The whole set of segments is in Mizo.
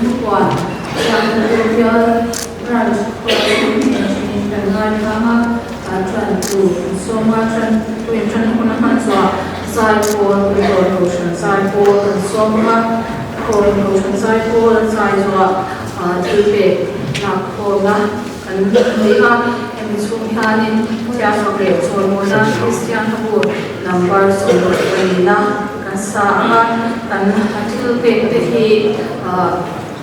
Thupuan Thianghlim Bial Branch huatin engthingin kan ngaithlang a, tantu kan sawm a, tanpuiin tan hun a hman chhuah Zaipawl Kulikawn Kohhran Zaipawl kan sawm a, Khawn Kohhran Zaipawl an zai zuah thilpek lakkhawmna kan nei a, hemi chhung hianin Thianghlim leh Chawimawina Kristian Hlabu number 24 na kan sa ang a, kan thilpek te hi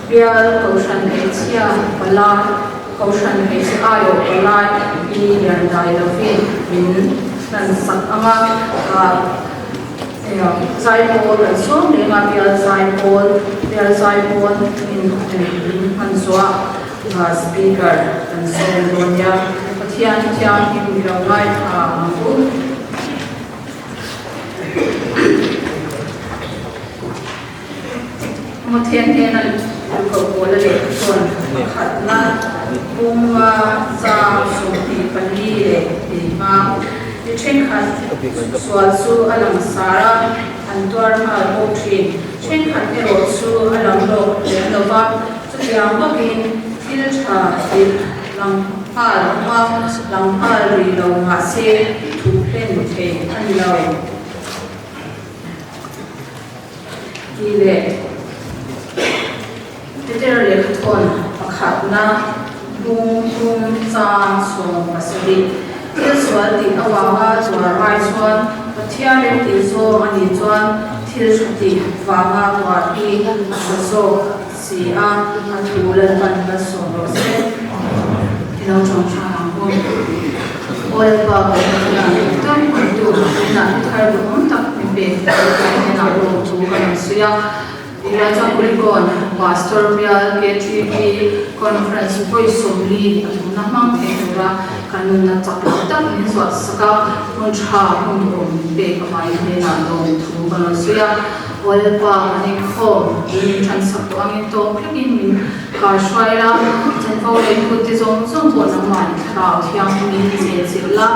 Bial Kohhran Hmeichhia Palai, Kohhran Hmeichhe Aiawh Palai hi lian dai lovin min hlansak ang a, Zaipawl kan sawm reng a, Bial Zaipawl, Bial Zaipawl min min hman zuah Speaker kan sawm dawn nia, Pathian Thianghlim mi lo ngaithla ang u. Pathian hnena luhkoh pawla lehkha chuan pakhatna bunga chang 24 leh mi thenkhat sual chu a lang sar a, an tuar nghal bawk thin. Thenkhat erawh chu a lang lawk lem lo va, chutiang bawkin thil tha tih lang nghal awm a, lang nghal rih lo mahse thup hlen thei a ni lo. Tih leh Peter lehkhathawn pakhatna bung thum chang 17 thil sual tih avanga tuar ai chuan Pathian remtih zawng a nih chuan thil tha tih vanga tuar hi a tha zawk si a, a thu Lalpan malsawm rawh se. I lo tawng tha ang u. Aw Lalpa kan Pathian, tum tu hnenah thu thar duhawm tak min pe Lalpa hnenah lawm thu ka rawn sawi a. Tunah chuan Kulikawn Pastor Bial KTP Conference vawi 40 a tumna hmang thei tura kan nunna chak lo tak min zuah sak a, hmun tha hmun duhawm min pek avangin hnenah lawm thu ka rawn sawi a. Aw Lalpa kan inkhawm min than sak tawh angin tawk hlekin min Kar hruai la, chanvo leh tute zawng zawng pawh nangmah in thlarau thianghlimin chen chilh la,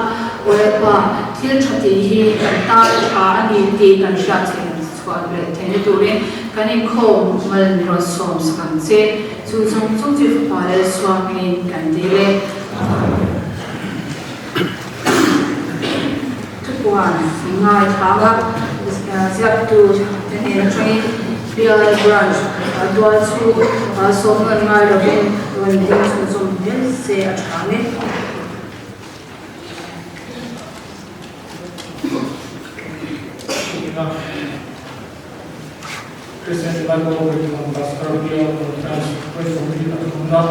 Aw Lalpa, thil tha tih hi kan tan tha a ni tih kan hriat theih chhuah leh theihna turin kan inkhawm mal mi rawn sawm sak ang che. Chu zawng zawng chu i fapa Lalsuamin kan dil e. Thupuan ngaithlang a, ziaktu te hnen atangin Bial Branch dual chu sawm nawn ngai lovin rawn ding chhunzawm zel se a tha ni. Christian Bible Curriculum Pastor Bial Conference 33 na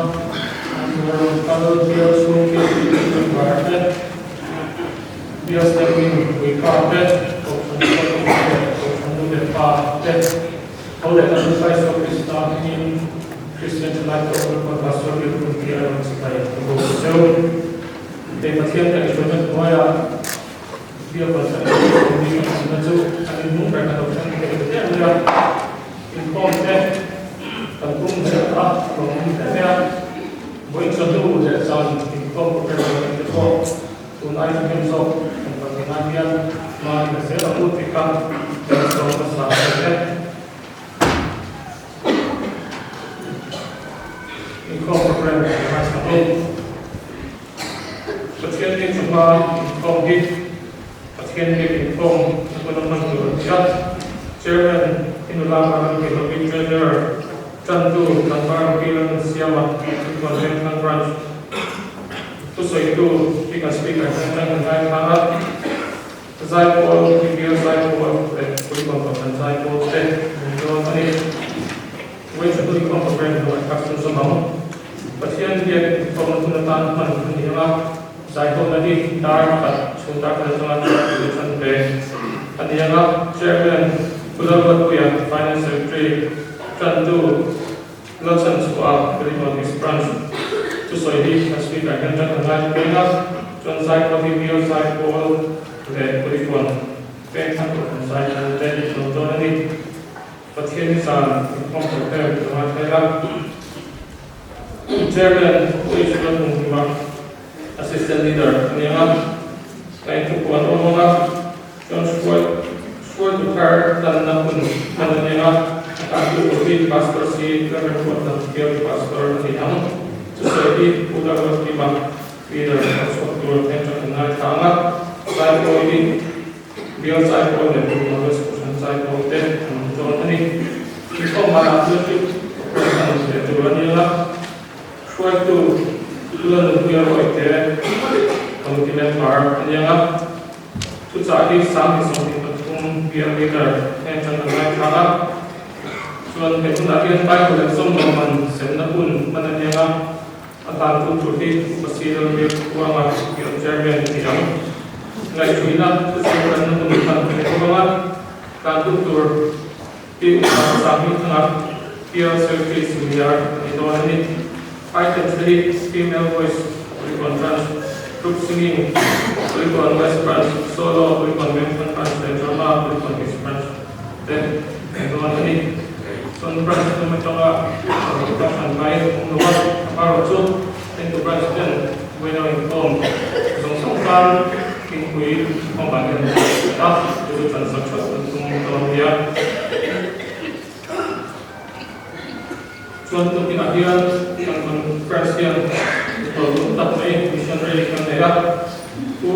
rawn kal bial chhung KTP member te, bial step in puipa te, Kohhran hruaitu leh Kohhran nu leh pa te, tho leh kan Lalpa Isua Krista hmingin Christian Thalai Kohhran Pastor Bial Hunpi a rawn chibai ka bo cheu. Kei Pathian ka ihruaina hnuaiah Biak Pathian in mi kan awmna chu an inhnung ber kan lo thleng thei ta der mai a, inkhawm te kan pum zel a, a lo awm hle mai a, vawiin chawhnu leh zan inkhawm program kan neih te pawh tun ai thahnem zawk kan kal theih nan hian hma i la zel ang u tih kha kan sawm hmasa thei e. Inkhawm program kan ngaithla ang u. Pathian biak chunga inkhawm hi Pathian biak inkhawm a hmun a hman tur a ni a. Chairman i nula Maramki Lovi Treasurer tantu Tlangval Rocky Lalnunsiama Chhungkawn Vengthlang Branch thusawitu hi kan Speaker hian tan kan ngaithlang a. Zaipawl, Bial Zaipawl leh Puipawn Kohhran Zaipawl te an dawn a ni. Vawichhun inkhawm program hnuai kha chhunzawm ang. Pathian biak inkhawmna hun atan hman a ni ang a, zaihawmna hi dar khat chhung dar khat atanga dar pahnih a chan ve a ni ang a. Chairman Pu Lalruatpuia, Finance Secretary, Tantu Lalchhanchhuah, Kulikawn East Branch thusawi hi a Speaker hian tan a ngai peng a, chuan Zaipawl hi Bial Zaipawl leh Kulikawn Pengthlang Kohhran Zaipawl te an dawn a ni. Pathian hi zan inkhawm tawh em ka ngaithla ila. Chairman Pu Isua Thunghima Assistant Leader a ni ang a, ka inthupuan awm ang a, chuan hruai hruaitu thar tanna hun hman a ni ang a. Tantu tur hi Pastor si Lalremruatna Bial Pastor a ni ang. Thusawi hi Pu Lalruatkima Leader a chhuak tur hnen tan an ngaithla ang a, Zaipawi hi Bial Zaipawl leh Pu Moses Kohhran Zaipawl te an awm dawn a ni. Inkhawm banah fellowship program an leh tur a ni ang a, hruaitu Pu Lalnunpuia Rawite Committee Member a ni ang a. Thuchah hi 2023 Bial Leader hnen tan an ngaithla a, chuan he hunah hian Bible leh Zawmlo man semna hun hman a ni ang a, a hlantu tur hi Upa Cyril Biakkuanga Bial Chairman a ni ang. Ngaihtuihna thuchah tanna hun hman a ni bawk ang a, hlantu tur hi Upa Sanghmingthanga Bial Secretary Senior a ni dawn a ni. Items te hi Female Voice, Kulikawn Branch, Group Singing, Kulikawn West Branch, Solo, Kulikawn Vengthlang Branch leh Drama, Kulikawn East Branch te an dawn a ni. Chuan Branch hnung atanga ka hran ngai awm lo a, amaherawhchu hengtu Branch ten vawiin a inkhawm zawng zawng tan thingpui inkhawm ah hian an hmu a, chu chu chan sak that an tum dawn a nia. Chuan tunkinah hian kan conference hian tawlh tak mai missionary kan nei a, Pu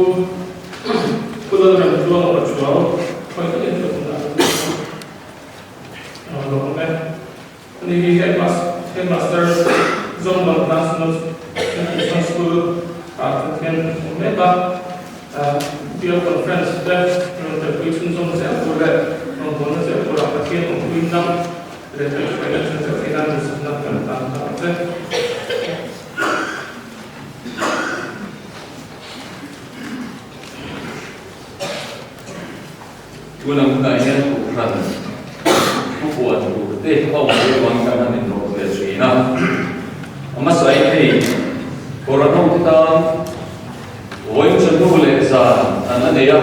Pu Lalremtluanga Pachuau khawi takin ka tunah a lo awm e. Ani hi headmaster Zongban National Mission School ah Pathian a hmu mek a, Bial Conference te rawn telpui chhunzawm zel tur leh rawngbawlna zel turah Pathian awmpui nang Tuna hunah hian Kohhran thupuan tur te a awm ve avangin kan han inrawlh ve thin a. A hmasa in hei Kohhran hote tan vawiin chawhnu leh zan an la nei a,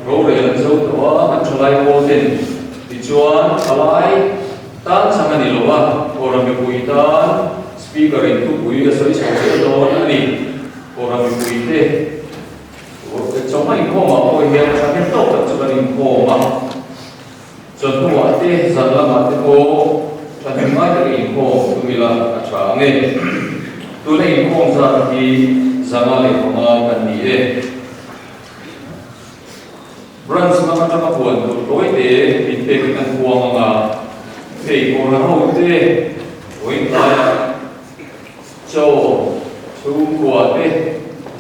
rorel an zo tawh a, an thalai pawl ten Tichuan, thalai tan chang a ni lo a, Kawra mipui tan Speaker in thupui a sawi chho zel dawn a ni. Kawra mipui te chawhma inkhawmah pawh hian thahnem tawk tak chu kan inkhawm a, chawhnuah te zan lamah te pawh thahnem ngai taka inkhawm tum ila a tha ang e. Tuna inkhawm zat hi 505 kan ni e. Branch lam atanga puan tur tawi te min pek an huang ang a, hei kawrna ho te, vawiin tlaiah chaw chhungkua te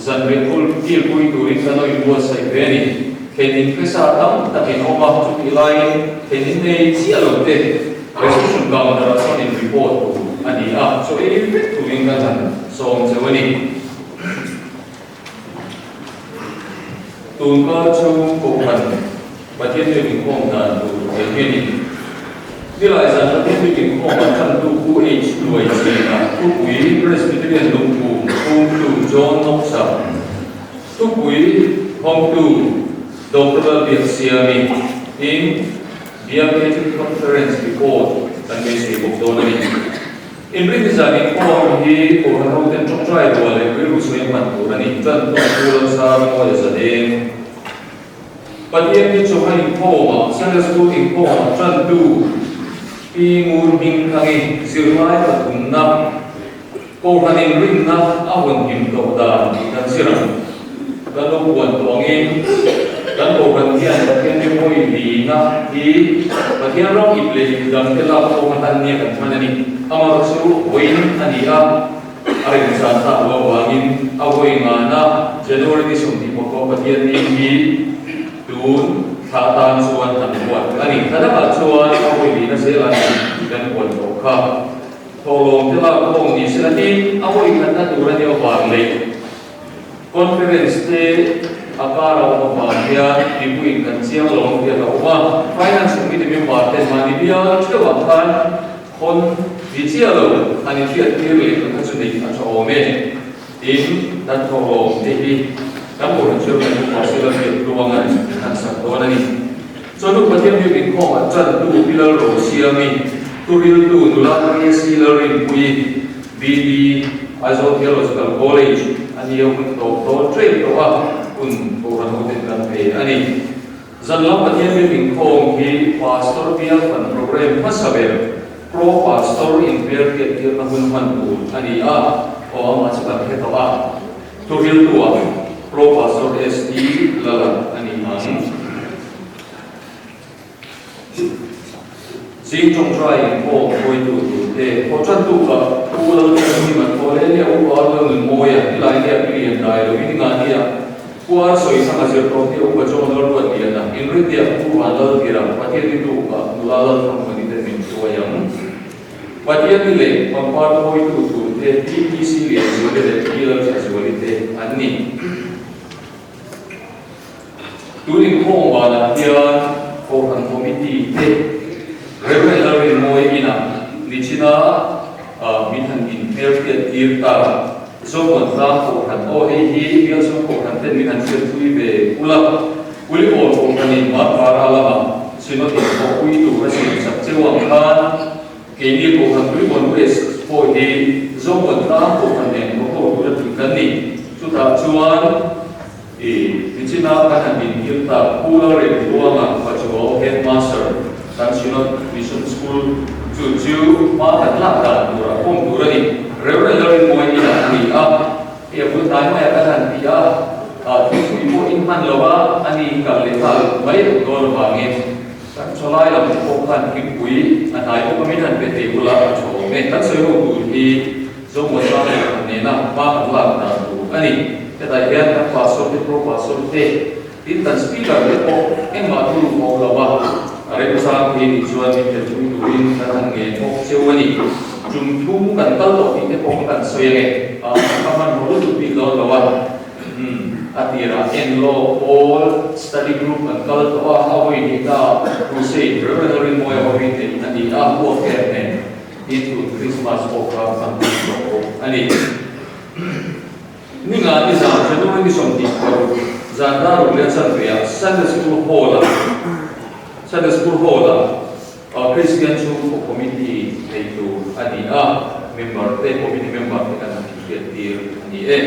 zanriah kul kilpui turin kan lo inbuatsaih ve a ni. Thlen in pesa tam tak in awm a, chutih laiin thlen in nei chiah lo te reception counter ah chuan in report tur a ni a, chaw ei vek turin kan han sawm cheu a ni. Tun kar chu Kohhran Pathian biak inkhawm dan tur thei hi a ni. Nilai zan Pathian biak inkhawm an tantu Pu H. Luai Chhina, Thupui Presbyterian Lungphum Phumtu John Knox-a, Thupui Hawngtu Doctor Lalbiaksiami, tin Biak Catholic Conference Report kan beisei bawk dawn a ni. Inrin zan inkhawm hi Kohhran hoten tawngtai rual leh rilru sawi a hman tur a ni. Tan tawng Pu Lalsar Mawia Zadeng. Pathian hi chawhma inkhawmah Sunday School inkhawmah tantu Pi Ngur Hming Thangi zirlai pathumna Kohhran inrinna a hawn him tawh dan tih kan zir ang. Kan lo puan tawh angin kan Kohhran hian Pathian hi hawi lina hi Pathian ram ip leh ip dang te lak kawng atan nia kan hman a ni. Amaherawh chu vawiin a ni a, a remchan tak lo avangin a vawi ngana January ni 25 Pathian ni hi tun thla tan chuan kan puan a ni. Thla dangah chuan a vawi lina zel a ni tih kan puan tawh kha. Thawhlawm te lak kawng ni se la tin a vawi khatna tur a nia vang leh Conference te a kar a awm avang hian mipuiin kan chiang lo ang hian a awm a, Finance Committee member ten mahni bial theuh ah khan khawn ni chiah lo an inhriat tir leh kha chu neih a tha awm e. Tin, kan thawhlawm te hi kan Kohhran Chairman Pu Pastor Lalbiaktluanga an sak dawn a ni. Chawhnu Pathian biak inkhawm ah tantu Pi Lalrosiami, Thuriltu nula Tracy Lalrinpuii, BD, Aizawl Theological College a nia hun tawp dawn ṭep tawh a, hun Kohhran hoten kan pe a ni. Zan lam Pathian biak inkhawm hi Pastor bial fan program hmasa ber Pro Pastor inhmel hriattirna hun hman tur a ni a, aw amah chu kan hre tawh a. Thuhriltu-ah Pro Pastor ST Lalan a ni ang. Zing tawngtai inkhawm hruaitu turte haw tantu kha Pu Lalthanhima Thawhlehlia Upa Lalnunmawia Nilai Nia Pilian Dai lo in nga nia Pu Ar Sawisanga Zirtawp Nia Upa John Lalruatliana Inrinnia Pu Van Laltira Pathian ni tuk ah Nula Lalthamhmani te min hruai ang. Pathian ni leh pangpar thawitu turte PPC Lianzuali leh Pi Lalthazuali te an ni. Tun inkhawm banah hian Kohhran Committee te Rev. Lalrinmawia inah nichina min han inhmelhriat tir ta. Zomuan tlang Kohhran aw hei hi Bialchhung Kohhran ten min han hriatpui ve ula. Kulikawn Kohhranin Marpara lama Synod inthawhpui tur a siamsak cheu ang khan keini Kohhran Kulikawn West pawh hi Zomuan tlang Kohhran nen thawk ho tur a tih kan ni. Chutah chuan I nichina kan han inhil tak Pu Lalremtluanga Pachuau Headmaster kan Synod Mission School chu chu hma kan lak dan tur a pawm tur a ni. Reverend Lalrinmawii inah a ni a, hei a bul hnai maiah kan han ti a, thingpui pawh in hman lo a, a ni kal leh nghal mai dawn avangin kan chawlai lam te pawh khan thingpui a hnai bawk a min han pe thei ula a tha awm e. Kan sawi ho tur hi Zomuanna leh kan nena hma kan lak dan tur a ni. Hetah hian kan pastor te, pro pastor te, tin kan speaker te pawh engmah thu ruk awm lo a, a remchang thei nih chuan min telpui turin kan han ngen bawk cheu a ni. Tum thum kan kal tawh tih te pawh kha kan sawi ange, ka hmanhmawh lutuk bik dawn lo a. Umm, a tirah Enlaw Pawl Study Group an kal tawh a, a vawi hnih ta Crusade Rev. Rinmawia hovin neih a ni a, Huaker nen. Tin tun Christmas pawh kha kan hmang tawh bawk a ni. Ninga ni zan January ni 26 zan dar ruk leh chanve ah Sunday School Hall ah Sunday School Hall ah Christian Chhungkaw Committee nei tur a ni a, member te committee member te kan han inhriat tir a ni e.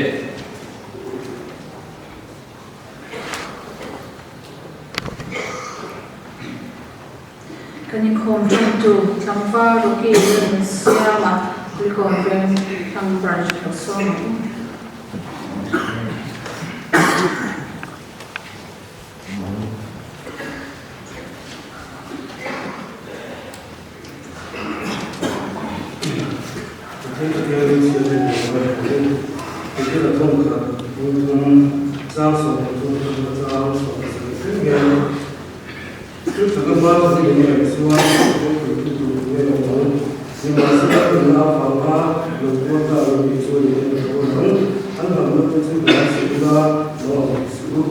Kan inkhawm ṭantu tlangval Rocky chuan Siama Kulikawn veng hlang branch a lo sawm ang. Pathian Pathianin siamna nen a rawn thawh in, Pathian a thawm khat bung thum chang 13 atanga chang 17 thleng hian thil tha ka hma ka zir nge chuan ropui tu tur nge awm ang. Nimahsela nunna avanga lo tuar ta lo tih chuan i en tho ang. An hamna te chu kan hrilh ila lo ang suh u.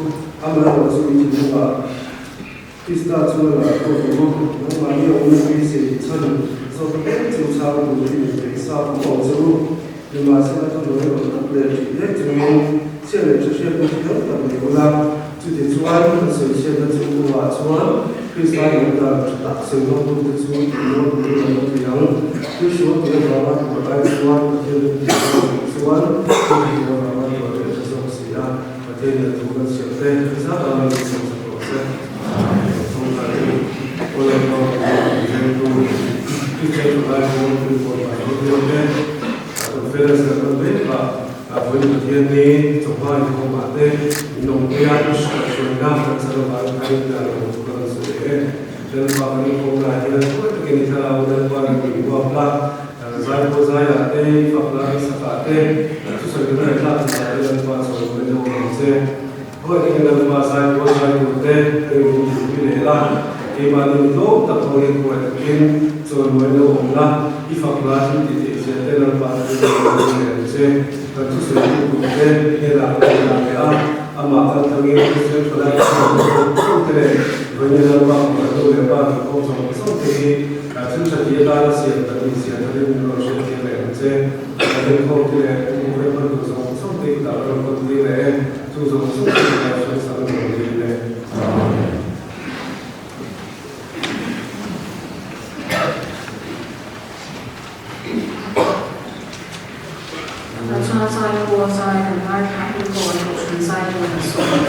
Amaherawhchu i thinlungah Krista chuan a tawk ang u, nangmahni a awmna beisei chhan zawk mek chu chhang turin inpeih sa awm ang che u. Nimahsela thuhnuai rawn tak leh ṭih nek chungin chhia leh ṭha hriatna thiam tak nei ula, chuti chuan kan sawi chhiatna chu kawngah chuan Krista indan ṭha tak sawi hnawktute chu tihnual turin an awm thei ang. Thil hrual tih avanga tuar ai chuan Pathian rin tih avang chuan thil tih avanga tuar hi a ṭha zawk si a. Pathian in a thu kan siam te zat a min siam sak rawh se. Thawngthar hi Awlai pa Pathian in vengtu Christian thalai pawl Kulikawn Pastor Bial te Conference kan hman mek a, vawiin Pathian ni chawhma inkhawm ah te min awmpui a, hruaina kan chan avangin kha in dan lo chu ka rawn sawi leh e. Lalpa kan inkhawm na ah hian huai takin i thlarau Lalpa rin min huap la, Zai pawh zai ah te, i fak la i sak ah te, thusawi ka ngaihthlak thin ah te Lalpa chawi mai lo ang che. Khawi takin Lalpa zai pawh zai tur te ka in tihpui leh la, keimahni mi tlawm tak ho hian khawi takin chawi mai lo awm la, i fak la thil tih theih zia te Lalpa chu chawi mai leh ang che. Kan thusawi tu tur te i hnenah ka rawn dah leh a, amah kaltlangin Kristian thalai ka hmuh tawh tawh te leh vawiin Lalpa hmuh nu leh pa inkhawm zawng zawng te hi Thil tha ti atana siam kan nih zia tharin min rawn hriat thiam leh ang che. Kan inkhawm te leh kan inkhawm hman tur zawng zawng te i tah rawn kawt tir leh e. Chu zawng zawng te i tah hriat sak a nuam tir le. Chuan zai pawh zai kan ngaithla hi pawh an kohhran zai pawh an sawi.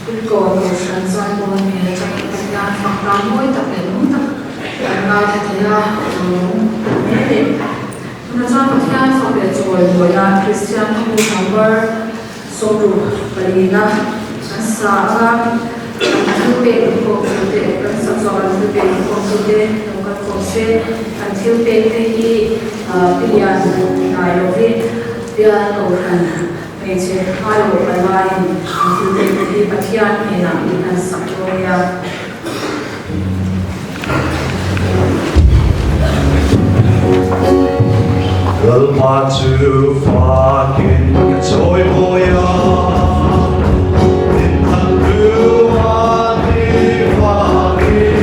Kulikawn Kohhran Zaipawn hmel atangin Pathian fak tan mawi tak leh nung tak kan ngaithla thei a, lawm hle a ni. Tuna chuan Pathian fak leh chawi mawi nan Kristian khawmu number 64 na kan sa ang a, an thil pek inkhawm chu te kan sak zawk an thil pek inkhawm chu te lo kal khawm se, an thil pek te hi Pilian hnai lovin Bial Kohhran Hmeichhe hmaiawh palaiin an thil pek te hi Pathian hnenah min han sak dawn nia. Lalpa chu fakin ka chawi mawi a, Inthlan hnu a ni fakin.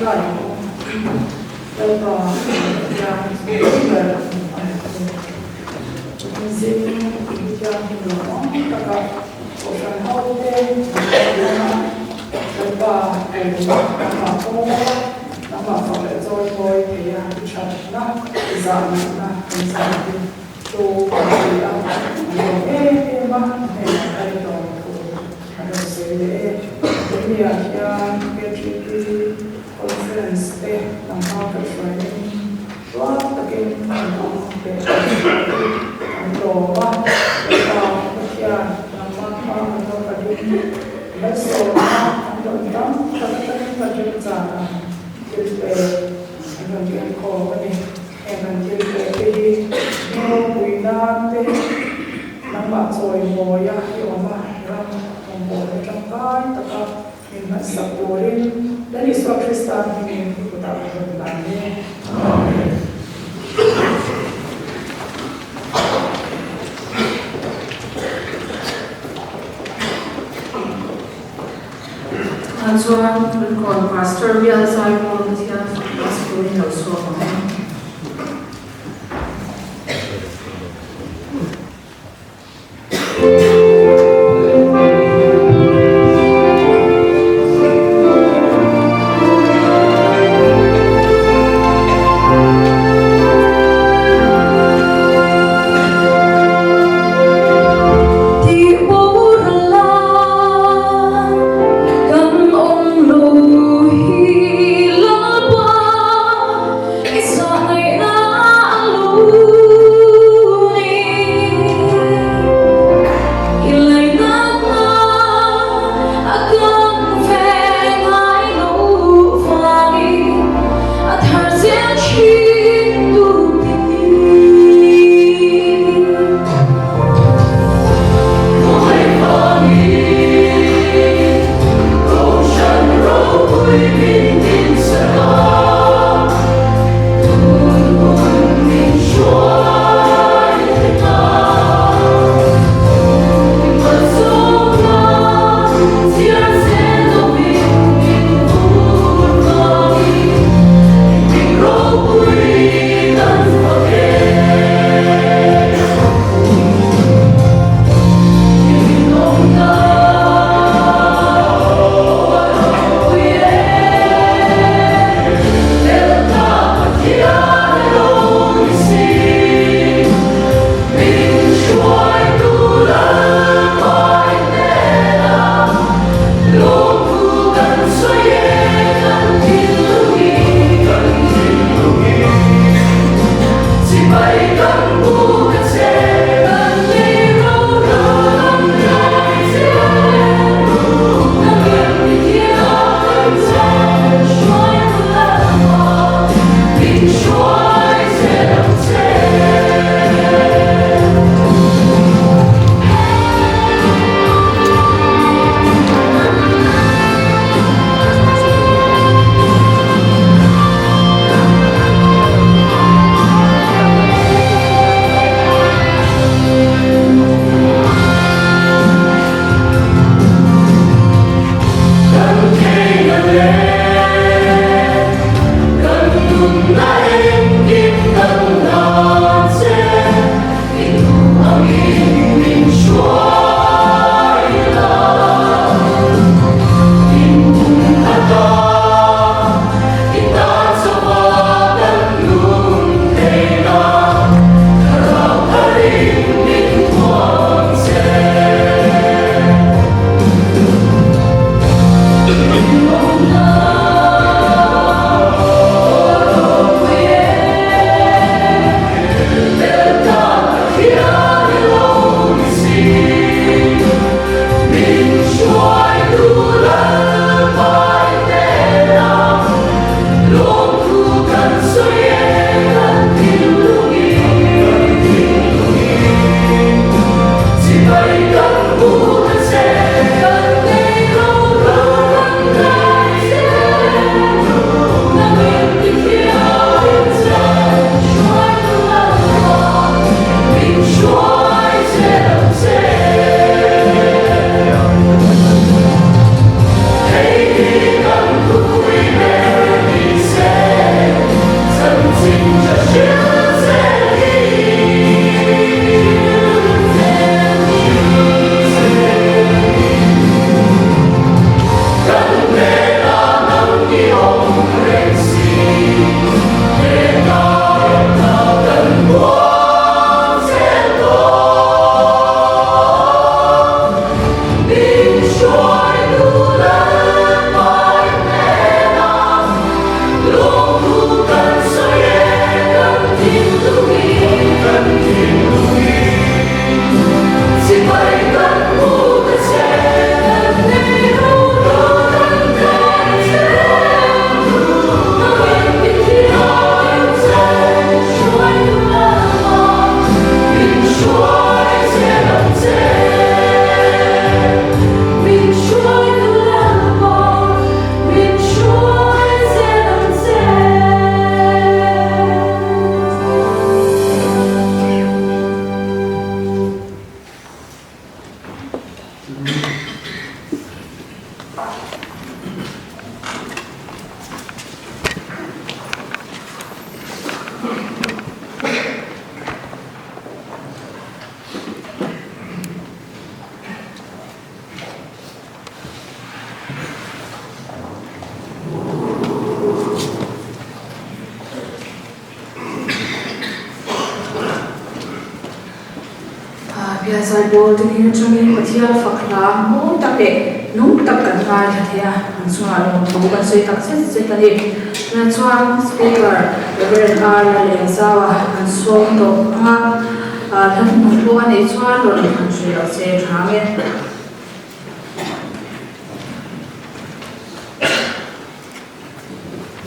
Ṭawngṭai ang u. Lalpa Pathian ber a ni che. Zing Pathian lawmawm taka Kohhran hote an awm a, Lalpa kum nangmah pawm a, nangmah fak leh chawi mawi thei a, i thatna, i zahnaihna kan zah hi chu kan ti a, an lawm em em a, hnenah kan lawm thu an rawn sawi leh e. Tunniah hian KTP Conference te nangmah kaihhruaiin Tuar takin an awm leh an an lawm a, Lalpa Pathian nangmah kha an lo ka ding. Malsawmna an rawn dam tak atangin kan remchan ang thil pe an rawn ken khawm a ni. Heng an thil pe te hi ropui nan te nangmah chawimawia i awm a, ram rawngbawlna tangkai taka Min hmansak turin Lal Isua Krista hmingin i kutah ka rawn lan e. Amen. Tah chuan Kulikawn Pastor Bial Zaipawl Pathian fakna turin lo chhuak ang. Biazai pawl te hming atangin Pathian fak hla mawi tak leh nung tak kan ngaithla thei a, an chungah lawmthu kan sawi tak zet zet a ni. Tunah chuan Speaker Reverend R Lalengzaua kan sawm tawh ang a, hla hnuhnung pawh a neih chuan rawn han hrilh loh che tha ang e.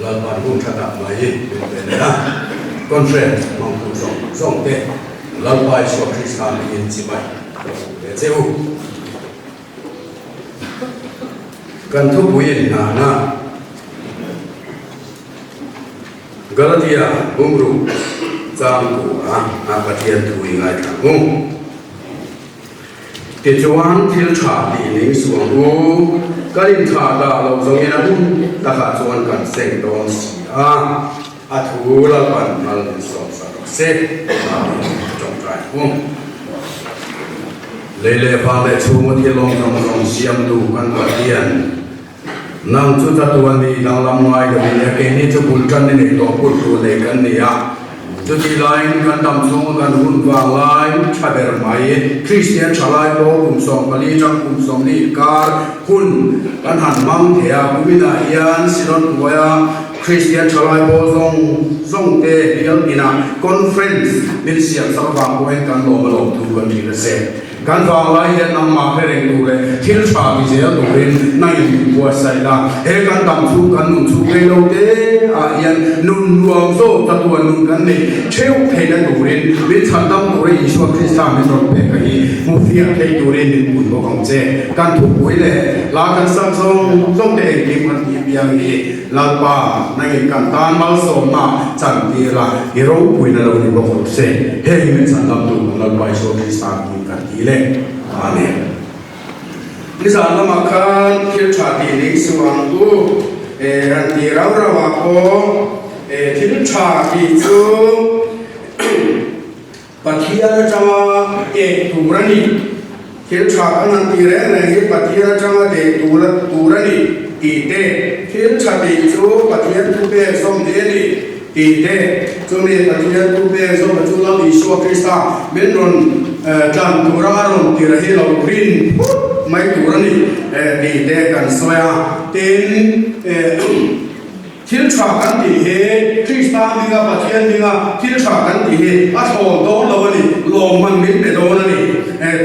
Lalpan hun tha tak mai min pe leh a, Conference hmangtu zawng zawng te Lalpa Isua Krista hmingin chibai ka hmuh ve che u. Kan thupui inhnana Galatia bumruk changtu a Pathian thu i ngaithla hmu. Tichuan, thil tha tih ning suh ang u, kan inthah dah loh zawngin a hun takah chuan kan seng dawn si a, a thu Lalpan mal min sawm sak rawh se, Amen tawngtai hung. Lei leh van leh chhunga thil awm zawng zawng siamtu kan Pathian, nang chu chatuan mi danglam ngai lovin e, keini chu bul tan i nei tawh put tur nei kan ni a. Chutih laiin kan dam chhunga kan hun vang lai tha ber mai. Kristian thalai pawh kum 14 tang kum 40 inkar hun kan han hmang thei a, kuminah hian Synod hnuaia Kristian thalai pawl zawng zawng te bial inah Conference min siam sak avang pawhin kan lawm a lawm thu kan hrilh a se. Kan vanglai hian nangmah hre reng tur leh thil tha ti zel turin nang in min buatsaih la. He kan dam chhung kan nun chhung rei lo te ah hian nun nuam zawk chatuan nun kan neih theuh theihna turin min chhandam tura Isua Krista min rawn pek a hi hmu fiah thei turin min pui bawk ang che. Kan thupui leh hla kan sak zawng zawng te engkim kan tih piang hi Lalpa nangin kan tan malsawmna chan tir la, i ropuina lo ni bawk rawh se. Heng hi min chhandam tu kan Lalpa Isua Krista hming kan ti le. Amen. Nizan lamah khan thil tha tih ning suh ang u han ti rau rau ah pawh thil tha tih chu Pathian atanga teh tur a ni. Thil tha kan han tih reng reng hi Pathian atanga teh tur tur a ni tih te, thil tha tih chu Pathian thu pek zawm hi a ni tih te, chumi Pathian thu pek zawm chu Lal Isua Krista min rawn tlan tura a rawn tirh hi lo rin phut mai tur a ni tih te kan sawi a. Tin, Thil tha kan tih hi Krista hminga Pathian hminga thil tha kan tih hi a thlawn dawn lo a ni, lawmman min pe dawn a ni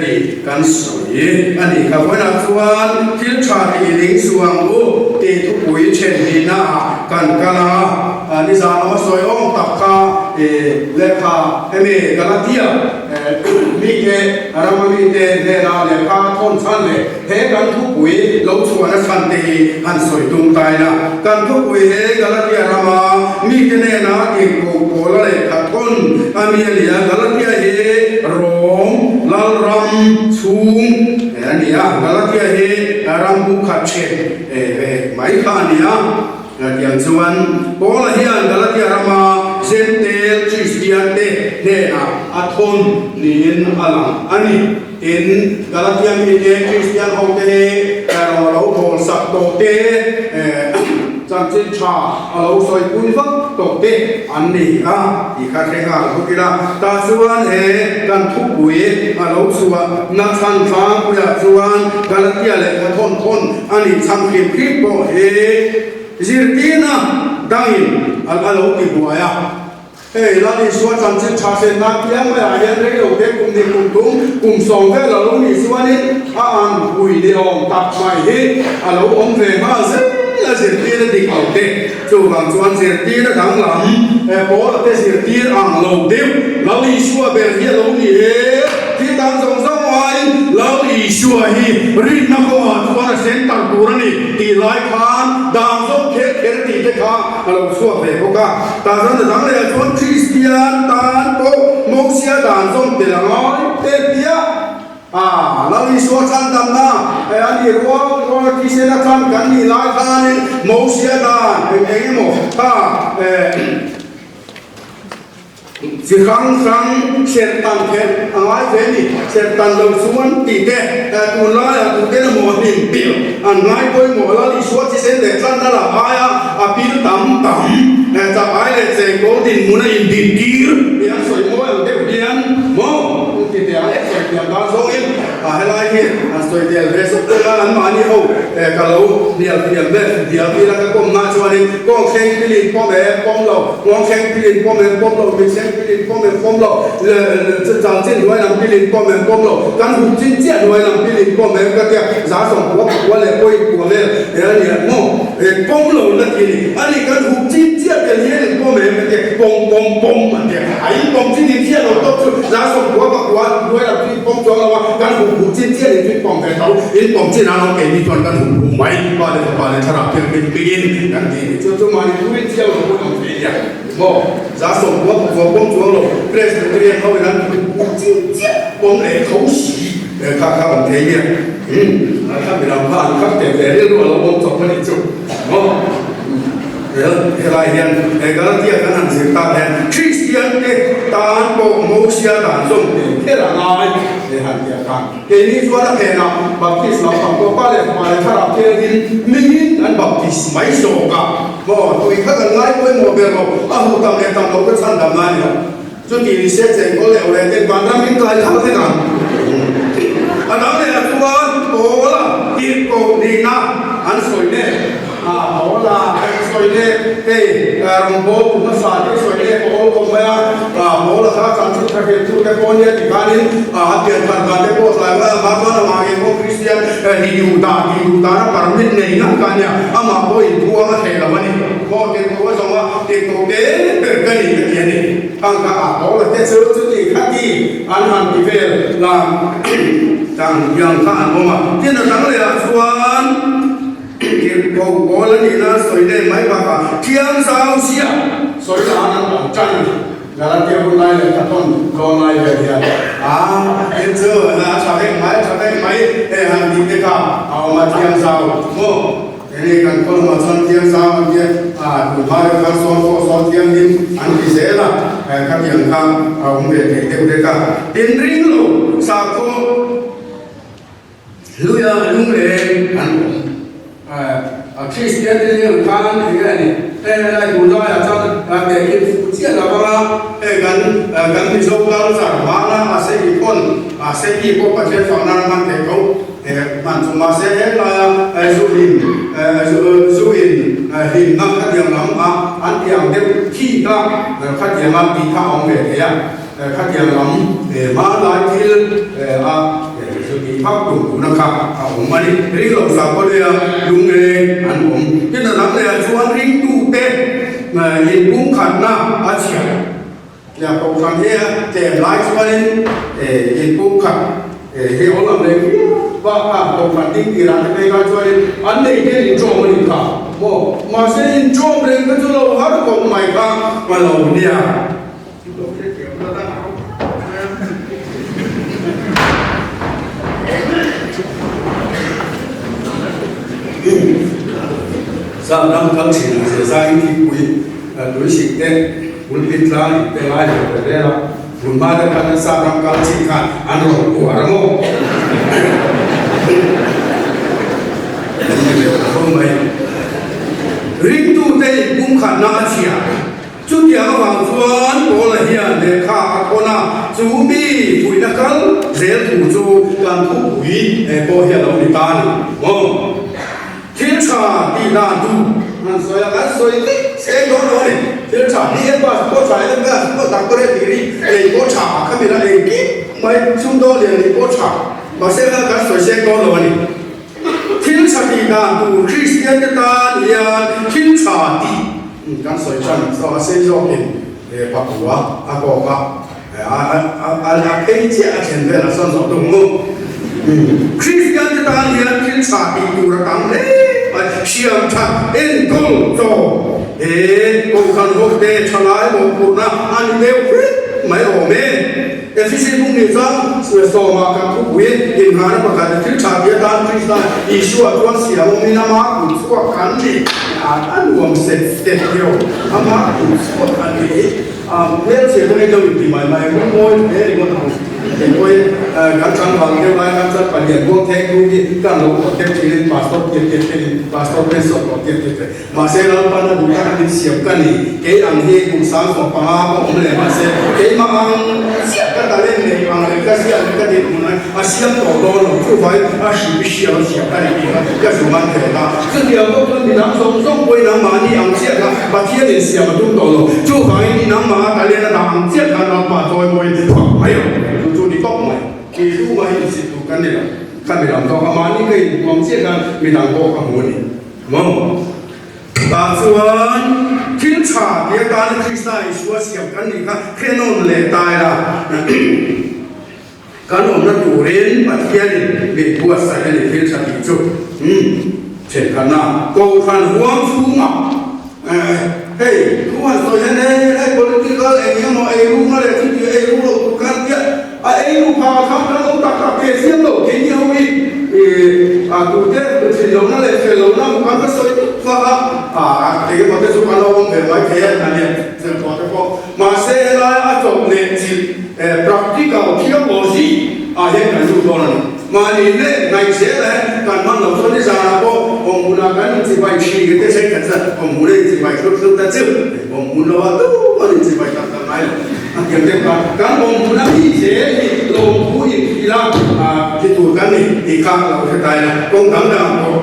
tih kan sawi a ni. Kha vawiinah chuan thil tha tih ling suh ang u tih thupui then hnihnaah kan kal a, nizan lama sawi awm tak kha lehkha hemi Galatia mite rama mite hnena lehkha thawn chhan leh He kan thupui lo chhuahna chhan te hi han sawi tum tai la. Kan thupui he Galatia rama mite nena tihkoh pawla lehkha thawn a mi a ni a. Galatia hi Rom lalram chhung a ni a. Galatia hi ram bu khat ṭhe ve mai kha a ni a. Tiang chuan Paula hian Galatia rama Jentail Kristian te hnenah a thawn niin a lang a ni. Tin, Galatia mite Kristian hote hi rawh lo bawl sak tawh te, chanchin tha a lo sawipui vak tawh te an ni a tih kha hre nghal bawk ila. Tah chuan he kan thupui a lo chhuah na chhan tlangpuiah chuan Galatia lehkha thawn thawn a nih chhan hrim hrim pawh hi zirtirna dangin a lo ti buai a. Hei Lal Isua chanchin tha hriat nan piang maiah hian rei lo te kum hnih kum thum kum sawm vel a lo nih chuanin a an hui ni awm tak mai hi a lo awm ve nghal zel a zirtir a dik lo te. Chuvang chuan zirtir a danglam pawl a te zirtir ang lo deuh Lal Isua ber hi a lo ni e. Isua hi rinna kawngah chuan a center tur a ni tih lai khan dan zawng kher kher tih te kha a lo chhuak ve bawk a. Tah chuan a dang lehah chuan Kristian tan pawh Mosia dan zawng tel a ngai te tia a Lal Isua chhandamna a nih rual rual a thisen a chan kan nih lai khanin Mosia dan eng eng emaw kha Chi hrang hrang serhtan kher a ngai ve ni. Serhtan lo chuan tih te, tunlaiah tuten emaw a hlim pil an ngai pawimawh Lal Isua thisen leh tlanna lah aia a pil tam tam chak ai leh chengkawl dinhmun a indintir tih an sawi mawi ang deuh hian maw ti teh ang sawi thiam dan zawngin a helai hi an sawi tel ve sawk deuh a, anmahni ho ka lo hnial thiam ve dial ila ka kawmna chuanin kawng thleng pilin pawm em pawm lo. Nghawng thleng pilin pawm em pawm lo, mit thleng pilin pawm em pawm lo, chang chin hnuai lam pilin pawm em pawm lo, kan hup chin chiah hnuai lam pilin pawm em ka tia, za sawm kua pakua leh pawhin kua vel he a nia maw, he pawm lo na ti a ni, a ni kan hup chin chiah tel hian in pawm em ka tia, pawm pawm pawm an tia, a in pawm chin in chiah lo tawp chu za sawm kua pakua hnuai lam chu in pawm chuang lo a, kan hup hup chin chiah in chu in pawm ve tho, in pawm chin a lo keini chuan kan hup hup mai, pa leh fapa leh thlarau thianghlim pingin kan ti a ni, chu chu mahni thurin chiang lo pawh awm thei nia maw? Za sawm kua pakua pawm chuang lo, Presbyterian ho in an hup chiah chiah pawm leh tho si kha kha awm thei nia. Umm, kha midang kha an khak teh ve rilru a lo awm chawp a nih chu maw? Helai hian Galatia kan han zir tak hian Kristian te tan pawh Mosia dan zawm tel kher a ngai han ti a khan. Keini chuan a phenah Baptist lampang pawh pa leh fapa leh thlarau thianghlim mingin an baptist mai zawk a, maw tui kha kan ngai pawimawh ber lo, a huh tam leh tam lo ka chhan dam ngai lo. Chuti ni se chengkawl leh awle ten vanram in kai thar vek ang. A dang leh ah chuan Paula tirhkoh nihna an sawi nek a, Paula an sawi nek hei rawngbâwl tu hmasa te sawi nek a awl khawp mai a, Paula kha chanchin tha hrilh tu te pawh nia ti khanin a pian thar dan te pawh tlai mai a, mah chuan amah ngei pawh Kristian ti duh dan ti duh dana permit nei ngat kha nia, amah pawh inphuang a theih lo a ni. Maw tirhkoh a zawng a, tirhkoh te ber ka ni ka ti a ni. Ang kha a Paula te chu chuti khati an han ti vel lang tang yang kha an awm a. Tin a dang leh ah chuan tirhkoh Paul a nihna sawi nen mai bakah thiang zau zia sawi dan an awm tan a ni. Galatia hun lai leh Katon dawn lai vel hian a tin chu a tha vek mai a tha vek mai hei han tih te kha a awm a thiang zau maw. Enge kan khaw lamah chuan thiang zau an tia, ah tun hma deuh khan sawn pawh sawn thianghlim an ti zel a, khatiang kha a awm ve thei deuh vek a. Tin ring lo sakhaw hluia lungleng an awm. A Kristian te zing ang khan enge a ni, heng lai tun laiah chuan tehkhin fuh chiah lo anga hei kan kan Mizo culture hmana a seki khawn, a seki pawh Pathian fakna ram an theih tho. Hman chu mahse helaia zu in zu in hlimna khatiang lam a an tih ang deuh khi kha khatiang a tih kha a awm ve thei a, khatiang lam hmanlai thil a zu tih phak tum duhna kha a awm a ni. Ring lo sa pawh lungleng an awm. Tin a dang lehah chuan ringtute inpumkhatna a chhiar. Nia kohhran hi a tlem lai chuanin inpumkhat hi awl ang reng viau bak a, kohhran ding tirah te phei khan chuanin an nei hian inṭawm a nih kha maw, mahse inṭawm reng kha chu lo har khawp mai kha a lo nia. Zan ram kal thin ang zia zaiin thingpui tui sik te pulpit tlang in te lai ve ve vel a, tun hma deuh khan an sap ram kal chin khan an rawn uar a maw? Mai. Ringtute inpumkhatna a chhia. Chutiang avang chuan Paula hian lehkha a thawn a, chu mi fuihna kal zel thu chu kan thupui pawh hi a lo ni ta a ni maw? Thil tha tih dan duh an sawi a, kan sawi vek seng dawn lo a ni. Thil tha hi en bus pawh tha, en bus pawh doctorate degree ei pawh tha, khamila engkim mai sumdawn lian nih pawh tha, mahse kan sawi seng dawn lo a ni. Thil tha tih dan tur Kristian te tan hian thil tha tih kan sawi tan zawk a, sei zawkin pakua a kawk a, a phei chiah a thlen velah sawn zawh tum mu. Kristian te tan hian thil tha tih tur a tam hle mai. Siam that enkawl chaw he Kohhran ho te thalai mawhphurhna a ni deuh vek mai awm e. Efesi bung nih chuan sawmah kan thupui inghahna pakhat leh thil tha tih atan Krista Isua chuan siam awmin ama kut chhuak kan ni a nuam set set viau. Ama kut chhuak kan ni. Hmelchhe pawh hi lo inti mai mai ang mawi hle ringawt ang. Engpawhin kan tlangval deuh lai khan chuan palian buang theng thu hi kan lo awt deuh thin in pastor tiat tiat te in pastor pen sawt tawh tiat tiat te. Mahse Lalpan a duh tak a min siam ka ni. Kei ang hi kum 15 ka awm leh mahse keimah ang chiah ka talent nei ang leh ka ziah leh ka dinhmun ang a siam tawh dawn lo. Chuvangin a hri bi hriam a siam ka ni tih kha ka zu ngan thei ta. Chutiang bawk chuan midang zawng zawng pawhin nangmahni ang chiah kha Pathianin siam a tum tawh lo. Chuvangin i nangmah a talent a dah ang chiah khan Lalpa chawimawiin phak mai ang. Chu chu ni tawp mai. Kei lu mai insit tur kan ni lo. Ka midang tawk a mahni ka inhmu ang chiah khan midang pawh ka hmu a ni. Maw? Tah chuan thil tha ti atana Krista Isua siam kan nih kha hrenawn leh ta ila. Kan awmna turin Pathianin min buatsaih a ni thil tha tih chu thenkhatna Kohhran huam chhungah hei thu han sawi hian hei hei political eng emaw eirukna leh chuti eiru loh tur khan tia a eiru pha khan kan awm tak tak thei siam lo keini ho hi a tute thin lohna leh fel lohna hmu khan ka sawi tut vak a eng emaw te chu kan lo awm ve mai thei a nia zirtawh te pawh mahse helai a chawp leh chilh Practical theology ah hian kan lut dawn a ni. Mahni leh ngaihzel a kan hman loh chuan nizanah pawh awmhmunah kan inchibai thin te then khat chuan awmhmun a inchibai hlut hlut ta chiu. Awmhmun lo ah tum an inchibai tak tak ngai lo. A tiang deuh kha kan awmhmun a mi zel hi lawmthu inhrilh a ti tur kan ni tih kha lo hre ta ila kawng dang dangah pawh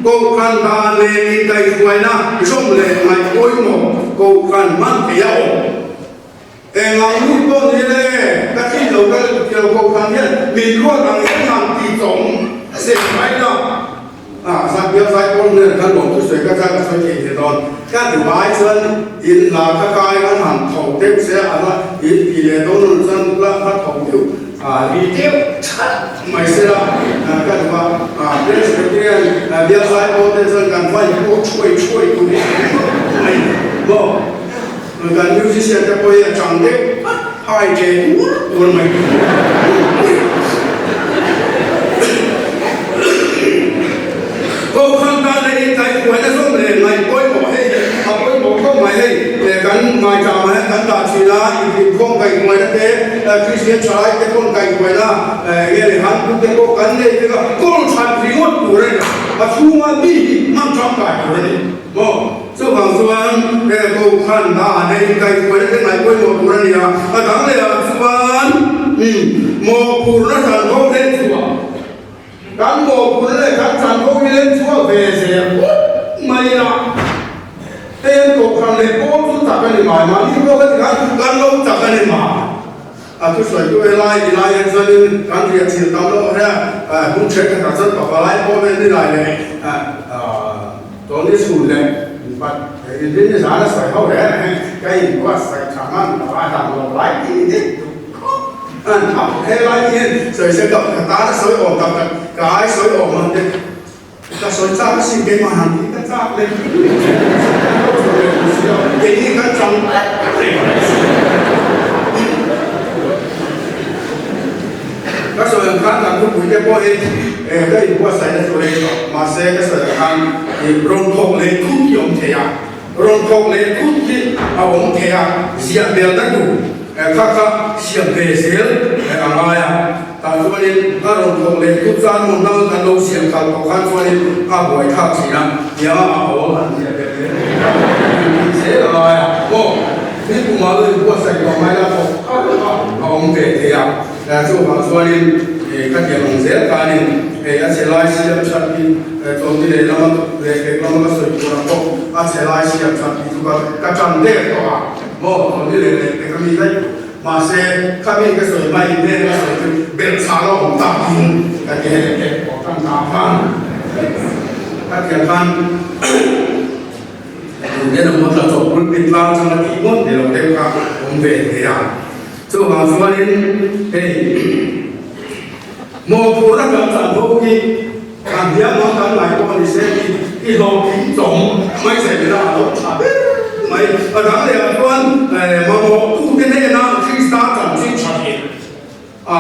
Kohhran dan leh inkaihhruaina zawm leh ngaihpawimawh Kohhran hman theih a awm. Eng ang lut pawh ni le, ka thin lo kal thiam kohhran hian min ruat ang hian han ti chawm zeh mai la. A, Zahbial Zaipawl hnen khan lawm thusawi ka chak a sawi thei ve dawn. Ka duh ai chuan in hla ka kai an han tho deuh se a la in ti leh dawn ang chuan la ka tho deuh a ri deuh that mai se la ka duh a. A, Presbyterian Bial Zaipawl te chuan kan vai pawh thuai thuai tur hi mai maw. Kan musician te pawh hi a chang deuh phat phai che tur tur mai. Kohhran tan leh inkaihhruaina zawng leh ngaih pawimawh hei a pawimawh khawp mai hei kan ngaihtlangah hian kan dah thin a, inkhawm kaihhruaina te, Kristian thalai te pawn kaihhruaina nge leh han pu te pawh kan nei vek a, kawl that ringawt tur a ni lo, a chhunga mi hi hman tangkai tur a ni maw? Chuvang chuan he Kohhran dan hei inkaihhruaina te ngaih pawimawh tur a ni a, a dang leh ah chuan mawhphurhna chanvo hlen chhuah, kan mawhphurhna leh kan chanvo hi hlen chhuah ve zel phawt mai a, hei an Kohhran leh pawl chu chak a ni mai, mahni pawh ka ti khan kan lo chak a ni mai. A thusawi tu helai ti lai hian chuanin kan riah chilh tam loh hre a, hun thenkhatah chuan pavalai pawh vel ni lai leh tawni chhun leh pat inrin ni zan a sawi ho reng reng ka inbuatsaih tha hman lo a, dam lo lai ti ni dik duk khawp an thap helai ti hian sawi se ka tan a sawi awm tak tak ka ai sawi awm ang te ka sawi chak asin keimah han tih ka chak leh keini kan chang ka sawi ang khan kan thupui te pawh hi ka inbuatsaihna chu rei tawh mahse ka sawi ang khan rawn thawk leh thut hi awm thei a rawn thawk leh thut hi a awm thei a ziah belna tur kha kha siam ve zel a ngai a. Tah chuanin a rawn thawk leh thut chuan hmun dang kan lo siam khalh tawh khan chuanin a buai thlak thin a, nia a awl han ziah belh leh thin a, tih zel a ngai a, maw ni kumah lo inbuatsaih tawh mai la thawk khalh kha a awm ve thei a, chuvang chuanin ka tiang ang zel khanin hei a chhe lai siam that hi chawlhni leh lama leh kek lama ka sawi turah pawh a chhe lai siam that hi chu ka tan der tawh a, maw chawlhni leh leh kek ami daih tawh. Mahse, khami ka sawi hma in heng a sawi chu belhchhah lo awm tak in ka ti hei leh pawh tan ta khan ka tiang khan tun emaw tla chawp pulpit tlang chang a tih ngawt ni lo deuh kha awm ve thei a. Chuvang chuanin hei. Mawhphurhna kan chan ho hi kan hniam ang kan ngai pawh a ni se i i hlawhtling chawm mai zeh ila a lo tha ber mai. A dang leh ah chuan mamawhtute hnena Krista chanchin tha thei a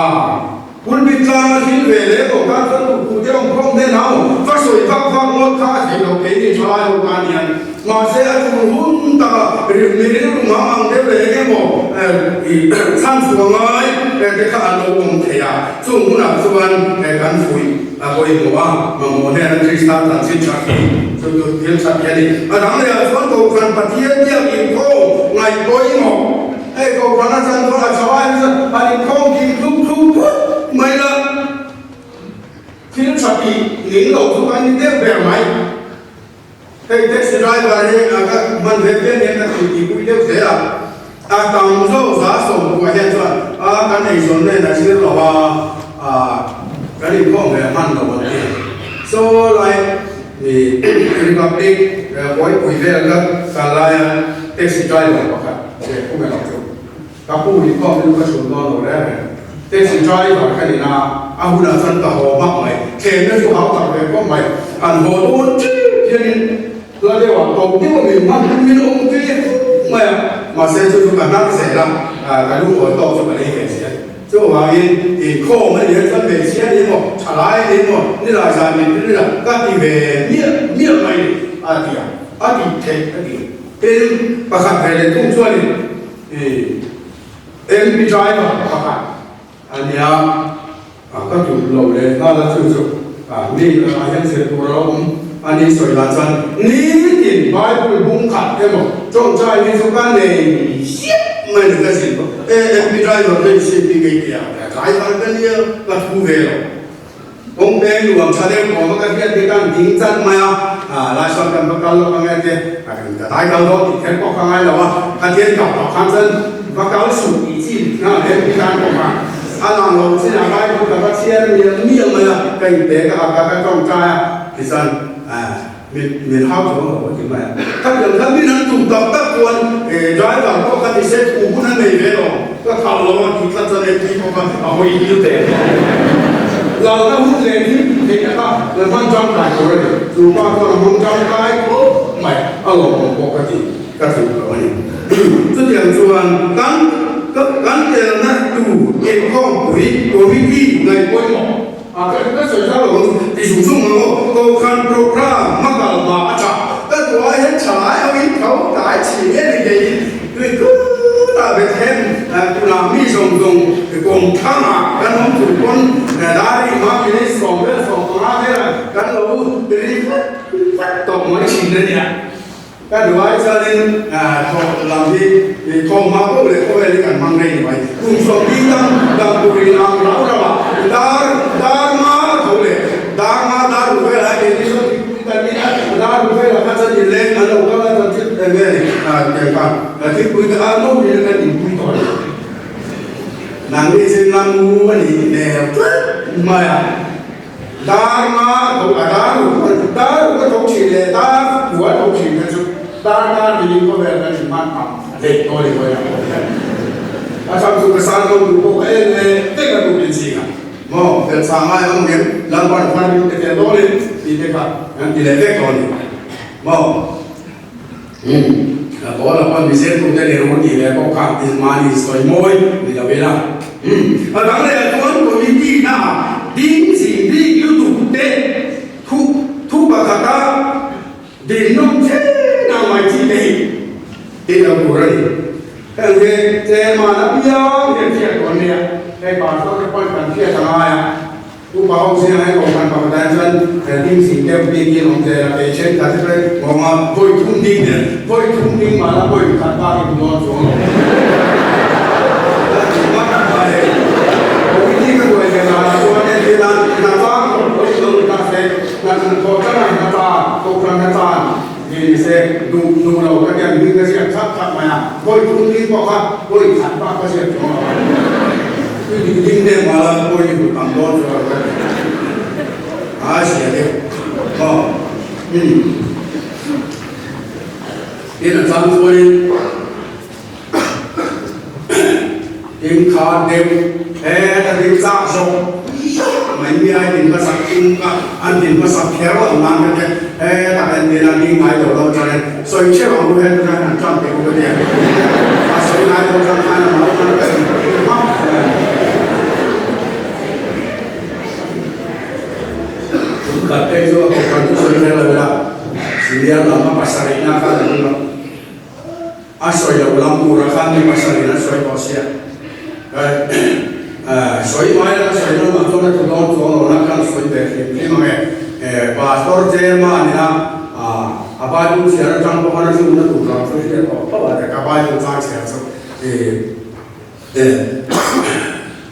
pulpit tlang a thil ve leh tawh tan chuan tupute awm khawm hnena aw va sawi vak vak ngawt kha a theih loh keini thalai ho tan hian. Mahse a tul hun taka mi rilru ngam ang deuh leh eng emaw chhan chhuah ngai te kha an lo awm thei a, chung hunah chuan kan fuih a pawimawh a, mamawh hnena Krista chanchin tha hi chu chu thil tha hi a ni. A dang lehah chuan Kohhran Pathian biak inkhawm ngaih pawimawh, hei Kohhran a chan chuan a tha ai nasa, an inkhawm kim thuk thuk phut mai la, thil tha tih ning lo chu kan ni deuh ber mai. Hei taxi driver hi a ka hman ve pian hian ka tih tih pui deuh zel a, a tam zawk za sawmkua hian chuan a kan eizawn nen a zir lo a, a kan inkhawm ve hman lo an ti. So lai i Republic Kawipui vel ka kal laia taxi driver pakhat ve khum erawh chu Ka pu inkhawm hi chu ka chhun dawn lo reng reng. Taxi driver ka ni na, a hunah chuan ka haw hmak mai. Thlenna chu hau tak ve khawp mai. Han haw dawn ṭep hianin hla deuhah ko deuh a min hman min awm ve khawp mai a. Mahse chu chu ka hnar zel a, ka lungawi tawk chu ka lei ve zel. Chuvangin inkhawm a nih chuan hmeichhia a ni emaw, thalai a ni emaw, nilai zan min rin a, ka ti ve miah miah mai ni a ti a, a tih theih a ti. Tin, pakhat ve leh thung chuanin I MP driver pakhat a nia a ka duh lo leh nghal a chu chu mi lakah hian zir tur a lo awm a ni sawi lah chuan nitin Bible bung khat emaw tawngtai hi chu ka nei ziah mai ni ka zin bawk e MP driver ka insim hi kei tia driver ka nia ka thu ve lo. Kawng peng nuam tha deuh awm a ka hriat hi kan ding chat mai a, lai sawn kan va kal lawk ange te, ka dai kal dawn tih kher pawh ka ngai lo a, kha tian kal tawh khan chuan va kal suh tih chi nghal hle tih tan pawh khan a lang lo chin a vai pawh ka va chhiar mial mial mai a, ka inte ka ak a ka tawngtai a tichuan min min hau chuang lo a ti mai a, khatiang khan min han tum tak tak chuan driver pawh kha ti se thu hun a nei ve lo. Ka thah lo a tih tlat chuan MP pawh kha a hawi hil teh tawh. Lalna hun leh thil tih theihna kha la hman tangkai tur a ni. Chu pa chuan a hmang tangkai khawp mai, a lawmawm pawh ka ti, ka tluk lo a ni. Chutiang chuan kan kan telna tur inkhawmpui committee ngaih pawimawh a ka ka sawi zau lo ang chu ti zung zung ang aw. Kohhran programme hmakal hma a tha. Ka duh ai hian tha lai ho in tho tlai chhin nge ni keiin tui kutah Bethlehem tunah mi zawng zawng kawngthangah kan awm tur pawn dar ri hma minute 10 vel 15 velah kan lo ri vat vat tawh mai thin a nia. Ka duh ai chuanin thawh lam hi thawmhma poh leh khawvel hi kan hmang rei ni mai. Kum 40 tam dam turin ang rau rau ah dar dar nga tho leh dar nga dar ru velah hi keini sawn thingpui kan in a, dar ru velah kha chuan inleng an lo kal a chuan thil eng nge ni tiang khan thingpui te kha no in kan inpui tawh a ni. Nangni chu lam u a nih hmel tlat mai a. Dar nga a thawk a, dar uk a ni. Dar uk a thawk thin leh dar kua a thawk thin kha chu dar dar niin khawvel kan inhman ang leh tawh a ni hawi ang pawh hian. A chhan chu ka san lo duh pawh ka en leh vek a tuk in zing a, maw fel chhang ngai ang em Lalpan thar min pe tel dawn in tih te kha kan ti leh vek tawh a ni maw. Umm a pawl a pawn mizer tu te ni ru tih leh pawh kha mahni sawi mawi ni lo ila. Umm a dang leh ah chuan committee na ah ding zing bik lutuk te thu thu pakhat a din nawm chen ang mai chi te hi ti lo tur a ni. Heng hi chairman apiang hian hriat tur an nia, hei pastor te pawn kan hriat a ngai a. Upa ho zingah hian kohhran pakhatah hian chuan ding zing deuh bik hi an awm zel a, kei thenkhat hi chuan nghawng a vawi thum ding nen, vawi thum ding mahla vawi khat bak in dawn chuang lo. A ti ngawt mai. Committee ka duai ve danah chuan entir nan hna tlang thawk pawh hi lo ni ta se, hna thawh tlang hna tan, kohhran hna tan ni ni se, duh duh lo ka tiang hming ka ziak thap thap mai a, vawi thum ding pawh kha vawi khat bak ka ziak chuang lo. Tui dik ding deuh mah la pawi ni hmu tam dawn chu a ka ti. A zia deuh maw? Umm. Tin a chang chuanin tin kha deuh he ka ding chak zawk zawk mai. tum kha an din hmasak kher loh nan ka tia hetah hian min a ding ngai lo lo chuan sawi theuh ang u heta chuan han ṭan teh u ka tia a sawi ngai lo chuan khan a lo khan ka inhmu hmak mai a. Tumkhat phei chu a kohhran chu sawi kher lo ila senior lam a pasarihna khan a tum a. A sawi loh lam tura khan mi pasarih an sawi tawh sia. Sawi mai la, sawi dawn mah chuan a tlu dawn chuang lo na khan sawi ve hrim hrim ang e. Pastor chairman ina a Bible chhiar atang pawh khan a tlukna tur lam chu hriat tawh phauh a, ka Bible chang chhiar chu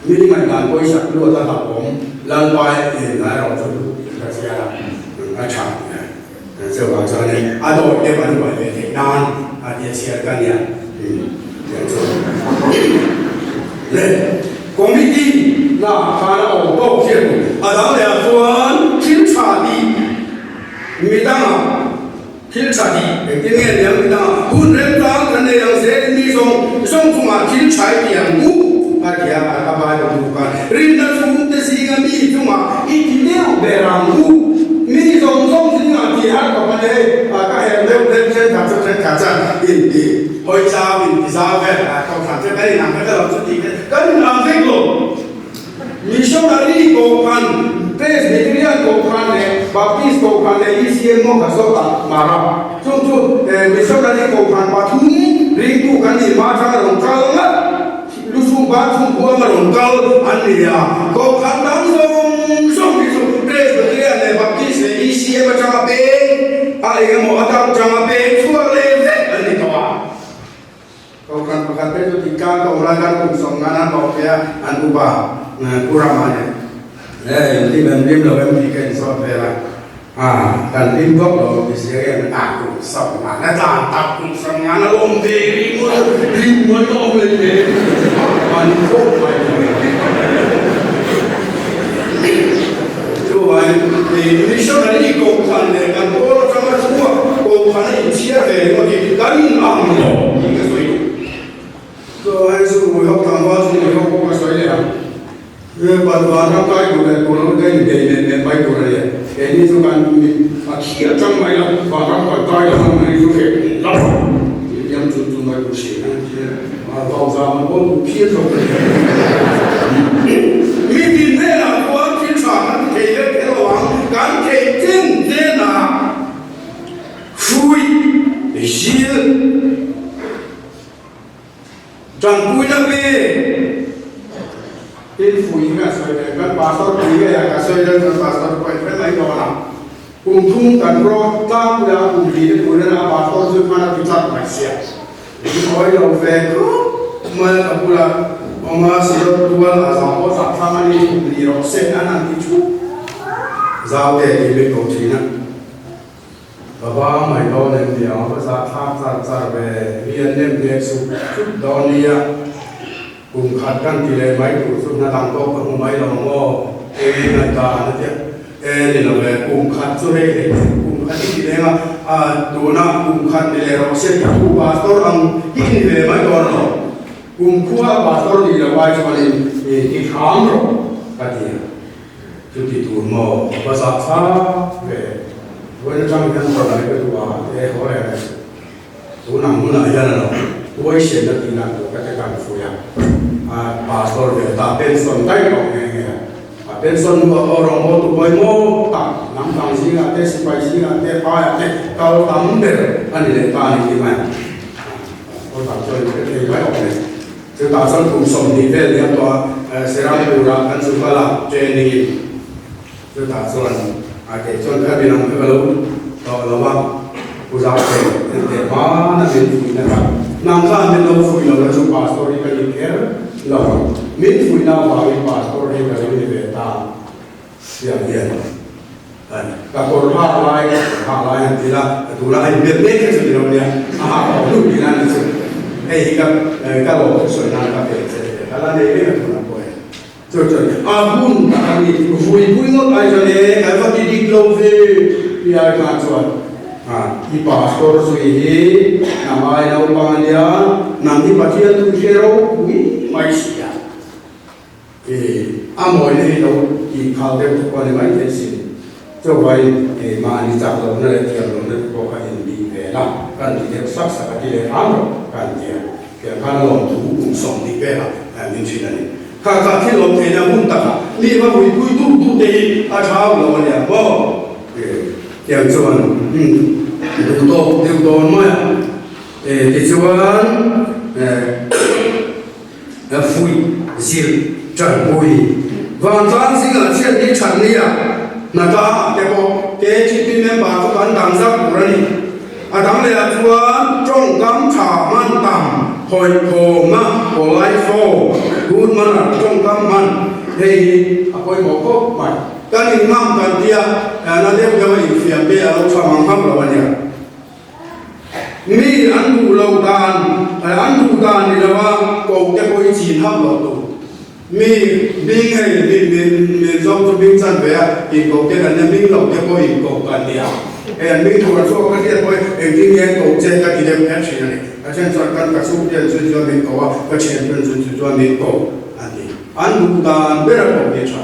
mi ngaihdan pawisa luat a hlauhawm Lalpa in erawh chu duh ka chhiar a, a tha. Chuvang chuanin a dawt deuh an buai ve theih nan a tia chhiar ka nia tiang chu le committee na khan a awm tawk chiah tur a dang leh ah chuan thil tha tih midang ah thil tha tih engtin nge niang midang ah hun remchang kan nei ang zel in mi zawng zawng chungah thil tha i ti ang u a tia a Bible thu khan rinna chhungte zinga mi chungah i ti deuh ber ang u. Mi zawng zawng zingah tih har khawp a ni hei, ka her deuh deuh thenkhat chu thenkhat chuan inti hawi chau inti zau vel a kohhran chu kan inang vek alo chu tih te kan inang vek lo. Missionary kohhran, Presbyterian kohhran leh Baptist kohhran leh ECM maw kha zawk ah Mara chung chu Missionary kohhran pathum ringtu kan nih hma atanga rawn kal ngat Luchhung ban chhung huam a rawn kal an ni a, kohhran dang zawng zawng hi chu Presbyterian leh Baptist leh ECM atanga peng a eng emaw a dang tanga peng chhuak leh vek an ni tawh a. Kohhran pakhat te chu tihkang ka awm lai khan kum sawmngan an hlawh phei a, an upa Pu Rama nen hei hlim em hlim lo em tih ka inzawt vel a. A, kan hlim bawk lo ti sia nge a kum sam ngan a tlan tak kum sam ngan a lawm ve ri maw hlim maw lawm le le an khawp mai chuvangin missionary kohhran leh kan pawl atanga chhuak kohhran a inchhiar ve ringawt hi kan in ang lo tih ka sawi duh. Chuvangin zu rui ho tlangval zu rui ho pawh ka sawi leh ang. Van ram kai tur leh tur lo te inbei nen nen mai tur a ni a, keini chu kan mit a khi a chang mai a, van ram kan kai lo ang mai chu hreh tum lo tih diam chun chun mai tur si a ni a, vau zam an pawn duh phian zawk a ni. Mi tin hnenah chuan thil tha kan ti thei vek kher lo ang, kan theih chin hnenah hrui zil Tanpuina pe tin fui hi a sawi ve kan pastor pui ngei a ka sawi deuh chuan pastor pawh in hre mai dawn a kum thum kan rawt tlangpui a kum hnih te tur hian a pastor chu khan a ti chat mai sia min awi lo ve khawp mai a ka bula awm a sirot rual a zau pawh zah thlang a ni kum hnih rawh se an han ti thup zau te tih min ko thin a. Ka va mai dawn em ni ang, ka zah thlak char char ve, mi an nem ve chuk chuk dawn nia, kum khat kan ti leh mai tur chu hna dang pawh ka hmu mai lo ang aw, eng ngaihdan a tia, e ni lo ve, kum khat chu hei hei chu kum khat i ti leng a, a tuna kum khat ni leh rawh se tih thu pastor ang hi i ni ve mai dawn lo, kum khua pastor nih loh ai chuanin i hram rawh ka ti a. Chuti tur maw ka zah thlak ve. Vawiin atang hian rawn leh ka duh a, e haw reng reng. Tun ang hunah hian a lo huaisen na tihna tur ka ti kan fui a. A pastor ve ta pension daih tawh nghe nghe a. A pension hnuah pawh rawngbawltu pawimawh tak hnam dang zingah te, sipai zingah te, phaiah te kal tam ber a ni leh ta a ni tih mai. Pastor tak chuan in hre thei mai awm e. Chutah chuan kum 20 vel liam tawh a Serampur-ah kan zu kal a, training-in. Chutah chuan a kei chuan kha min ang kha ka lo tawh lo a, Pu Zauthei enteh hmana min fuihna kha nang khan min lo fuih lo na chu Pastor hi ka ni kher lo ang, min fuihna avangin Pastor hi ka lo ni ve ta tiang hian a ni. Ka kawr hak lai, ka kawr hak lai han ti la, ka tuna a inbiak mek kha chu ni lo nia, a hak tawh hnu tihna a ni chu. Hei hi ka ka lawm thusawi nan ka pe che hle, ka la nei reng a tuna pawh e. Chu chuan a hun tak a ni, vui pui ngawt ai chuan e, kan va ti dik lo ve ti ai khan chuan a i pastor zui hi na ngai naupang a nia, nang hi Pathian thu hre ropui mai si a. A mawina hi lo tih khal deuh te pawh a ni mai thei sin. Chuvangin mahni chak lohna leh thiam lohna te pawh kha inbih ve la, kan ti deuh sak sak a ti leh hram rawh kan ti a. Tiang khan a lawmthu kum 20 velah min hrilh a ni. Kha kha thil awm theihna hun takah mi va buipui duh duh te hi a tha hauh lo a nia maw? Tiang chuan duh tawk deuh dawn mai a. Tichuan fuih zir tanpui vantlang zingah chhiat ni that nia hna tla ah te pawh KHP member chu kan dang zak tur a ni. A dang leh ah chuan tawngkam tha hman tam hawihhawmna polite form good manner tawngkam hman hei hi a pawimawh khawp mai. Kan inngam kan tia na deuh deuh a infiam te a lo tha mang hauh lo a nia. Mi an duh loh dan, an duh dan ni lova ko te pawh i chin hauh loh tur. Mi bing hei mi mi mi zawng chu bing chan ve a, in ko te kan nia, bing lo te pawh in ko kan nia. Hei an bing tur a chhuak ka hriat pawh hi engtin nge an ko che ka ti deuh kher thin a ni. A then chuan kan ka chhung te an zui chuan min ko a, ka thian te an zui chuan min ko a ti. An duh dan ber a ko hi a tha.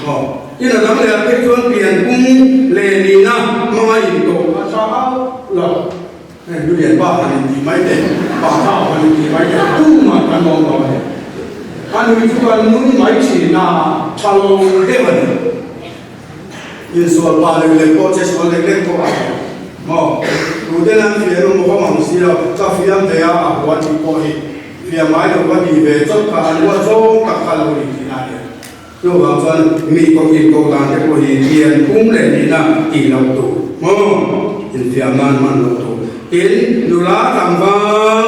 Maw? Tin a dang leh ah phei chuan pian pum leh nihna hmanga intawh a tha hauh lo. Heng lu lian pa han intih mai te, pa thau han intih mai te tumah kan awm lo a ni. A nui chu kan nui mai thin a, tha lo deuh a ni. Insual pa lek lek pawh che sual lek lek pawh a ni. Maw? Tuten an fiah emaw maw ka mang si lo, ka fiam thei a, a hua tih pawh hi fiam ngai lo ka ti ve chawt kha an huat zawng tak kha lo ni thin a nia. Chuvang chuan mi ko in ko dan te pawh hi pian phung leh nihna tih loh tur maw infiam nan hman loh tur. Tin, nula tlangval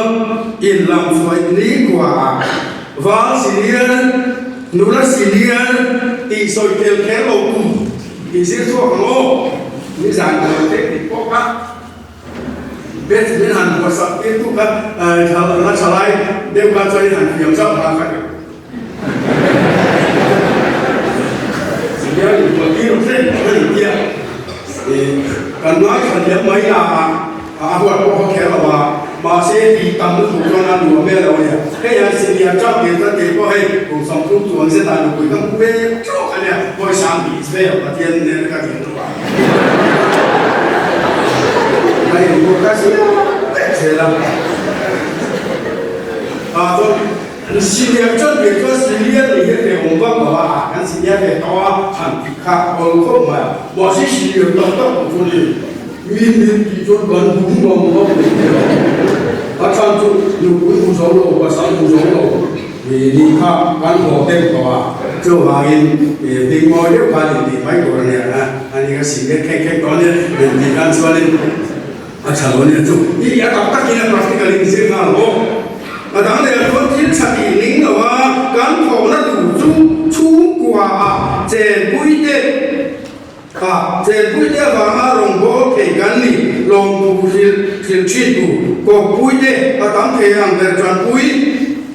in lam chhuah nikhua ah val senior, nula senior tih sawi tel kher lo tur tih zir chhuak ang aw. Nizan ka lo thleng dik pawh kha batch min han buatsak tir tu kha la thalai deuh kha chuan in han fiam zauh kha ka ti. Kan ngaithla liam mai na a, a huat pawh kha kher lo a, mahse tih tam lutuk chuan a nuam vel lo a nia. Hei hian senior chap tir chuan kei pawh hei kum 30 chuang zet ah nupui ka hmu ve tawk a nia, pawisa an tih vel Pathian nen ka tih hnu ah ka input ka zia vek zel a. Ah chuan. Senior chuan kei chuan senior nih hi hreh awm vak lo a, kan senior ve tawh a, han tih kha a awl khawp mai a, mahse senior tak tak pawh chu ni, mi min tih chuan kan dum ngam ngam mai thei lo, a chhan chu nupui hmu zo lo, pasal hmu zo lo nih kha kan haw deuh tawh a, chuvangin hming mawi deuh khan intih mai tur a nia, a ni ka senior khek khek tawh a nia, intih khan chuanin. A tha lo nia chu i a tak takin a practical in zir nghal bawk. A dang leh ah chuan thil tha tih ning lo a kan thawhna tur chu chhungkua ah chenpui te ah chenpui te avanga rawngbâwl thei kan ni lawmthu hrilh hrilh thin tur kawppui te a tam thei ang ber tanpui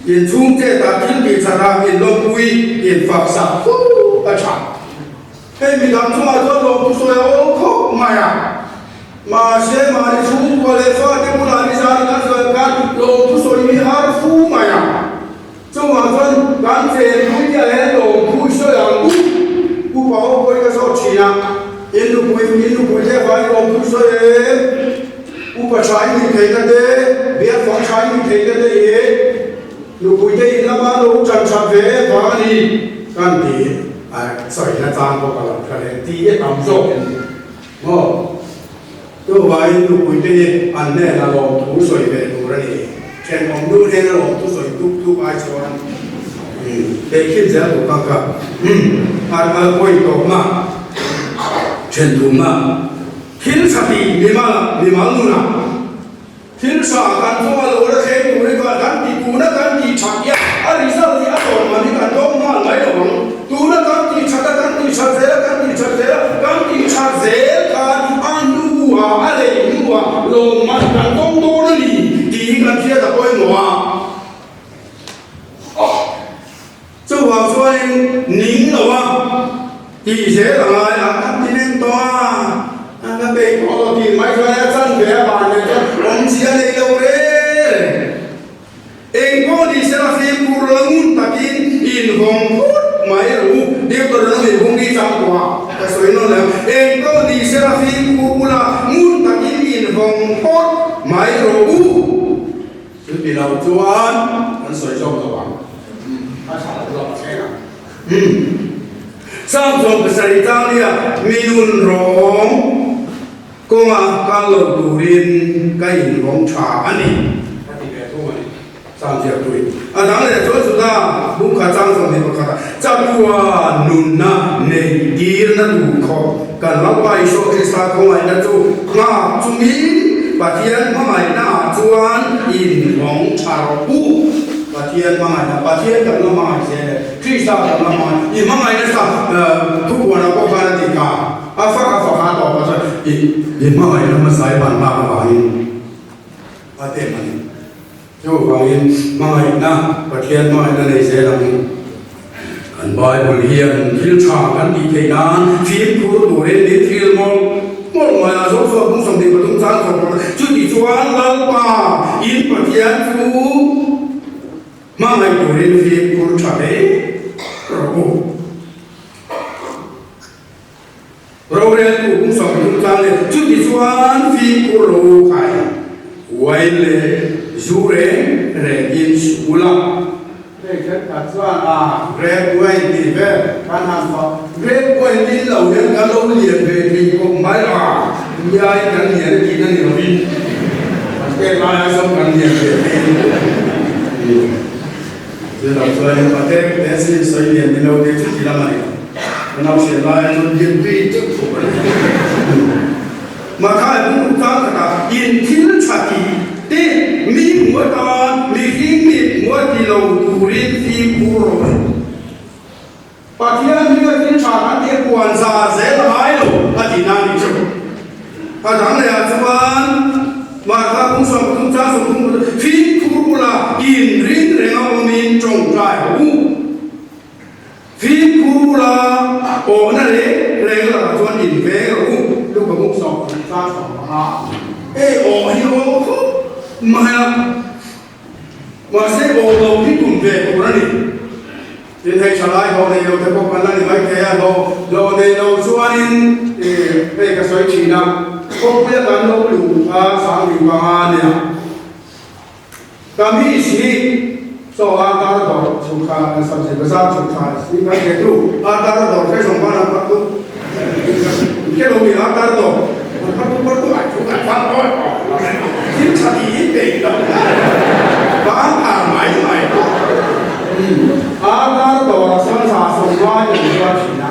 inchhung chet ah thil tih that ah inlawmpui infak sak fo a tha. Hei midang chungah chuan lawmthu sawi a awm khawp mai a, mahse mahni chhungkua leh fate bulah nizan kan sawi khan lawmthu sawi hi har fu mai a, chungah chuan kan chenpui te ah hian lawmthu i sawi ang u, upa ho pawhin ka zawt thin a, in nupui in nupui te avangin lawmthu i sawi em, upa tha i nih theihna te, biakfang tha i nih theihna te i nupui te in lama lo tan that ve em vang a ni kan ti. A sawina chang pawh ka lo hre leh tih hi tam zawk in ni maw? Chuvangin nupuite hi an hnenah lawmthu sawi ve tur a ni. Thenawm nu hnena lawmthu sawi tuk tuk ai chuan tehkhin zel tur kha ka a kal pawi tawpna thenthumna thil tha tih mimal mimal nunah Thil tha kan chunga lo la thleng tur hi chuan kan ti tuna kan tih that hian a result hi a tawp man hi kan dawng nghal mai lo ang. Tuna kan tih that a, kan tih that zel a, kan tih that zel a, kan tih that zel khan a hnuah, a lei hnuah lawmman kan dawng dawn a ni tih hi kan hriat a pawimawh a. Chuvang chuanin ning lo a tih zel a ngai a, kan ti nem tawh a, a ka bei tawh lo tih mai chuan a chan ve a van leh chuan awmzia nei lo reng reng. Eng pawh ni sela fimkhur la ngun takin invawng phut mai rawh u. Deuteronomy bung ni chang tawh a, ka sawi nawn leh ang. Eng pawh ni sela fimkhur ula, ngun takin invawng phawt mai rawh u. Chuti lo chuan kan sawi zawk lo ang. A tha lo zawk thleng ang. Chang chuan pasarih tang nia mi nun rawng kawnga kal lo turin ka invawng tha a ni a ti ve thung a ni. Chang ziak tui a dang leh chuan Juda bungkhat chang 21 ah chakua nunna nei tirna tur khawp kan Lalpa Isua Krista khawngaihna chu nghak chungin Pathian hmangaihna ah chuan inhawng tha rawh u. Pathian hmangaihna, Pathian kan la hmangaih zel e, Krista kan la hmangaih, i hmangaihna sa thupuanah pawh khan a ti kha, a fak a fak a tawp ah chuan i hmangaihna hmasa i ban lak avangin a tem a ni. Chuvangin hmangaihna, Pathian hmangaihna nei zel ang. Kan Bible hian thil tha kan tih theih nan fimkhur turin min thil mawlh mawlh mai a, Joshua bung 23 chang chawp rawh. Chuti chuan Lalpa in Pathian chu hmangaih turin fimkhur tha hle rawh u. Roreltu bung 30 chang leh chuti chuan fimkhur rawh u khai uain leh zu reng reng in suh ula. Hei thenkhat chuan a grape wine tih vel kan han fak. Grape wine in lo hian kan lo lian ve thei khawp mai a, niai kan lian a tihna ni lovin kan pek lai ai zawng kan lian ve thei a ni. Chu lo chuan pate te sin sawi lian ni lo te chu ti lam a ni lo. Ka nau hriat lai ah chuan lian tui deuh khawp a ni. Mathai bung chang khatah in thil tha tih te mi hmu atan mihring mit hmu a ti lo turin fimkhur rawh u. Pathian hminga thil tha kan tih puan za zel a ngai lo a tih nan ni chu. A dang leh ah chuan Martha bung 30 chang 30 fimkhur ula in ring reng a awmin tawngtai rawh u. Fimkhur ula, awhna reng reng lakah chuan in veng rawh u, Luka bung 10 chang 15. Hei awh hi awm khawp mai a, mahse awh lo hi tum ve tur a ni. Tin, hei thalai hlawh nei lo te pawh kan la ni mai thei a, hlawh hlawh nei lo chuanin hei ka sawi thin a, khawpuia kan lo luh kha 15 nia. Kamis hi chaw a tar dawr chhuk thla an sabzi bazar chhuk thla si kan thei tu a tar dawr hre zawng van an par tu ke lo mi a tar dawr an par tu par tu ai thu kan van oi thil tha ti hi peih lo van ar mai mai a tar dawr a chuan za sawm lai an zuar thin a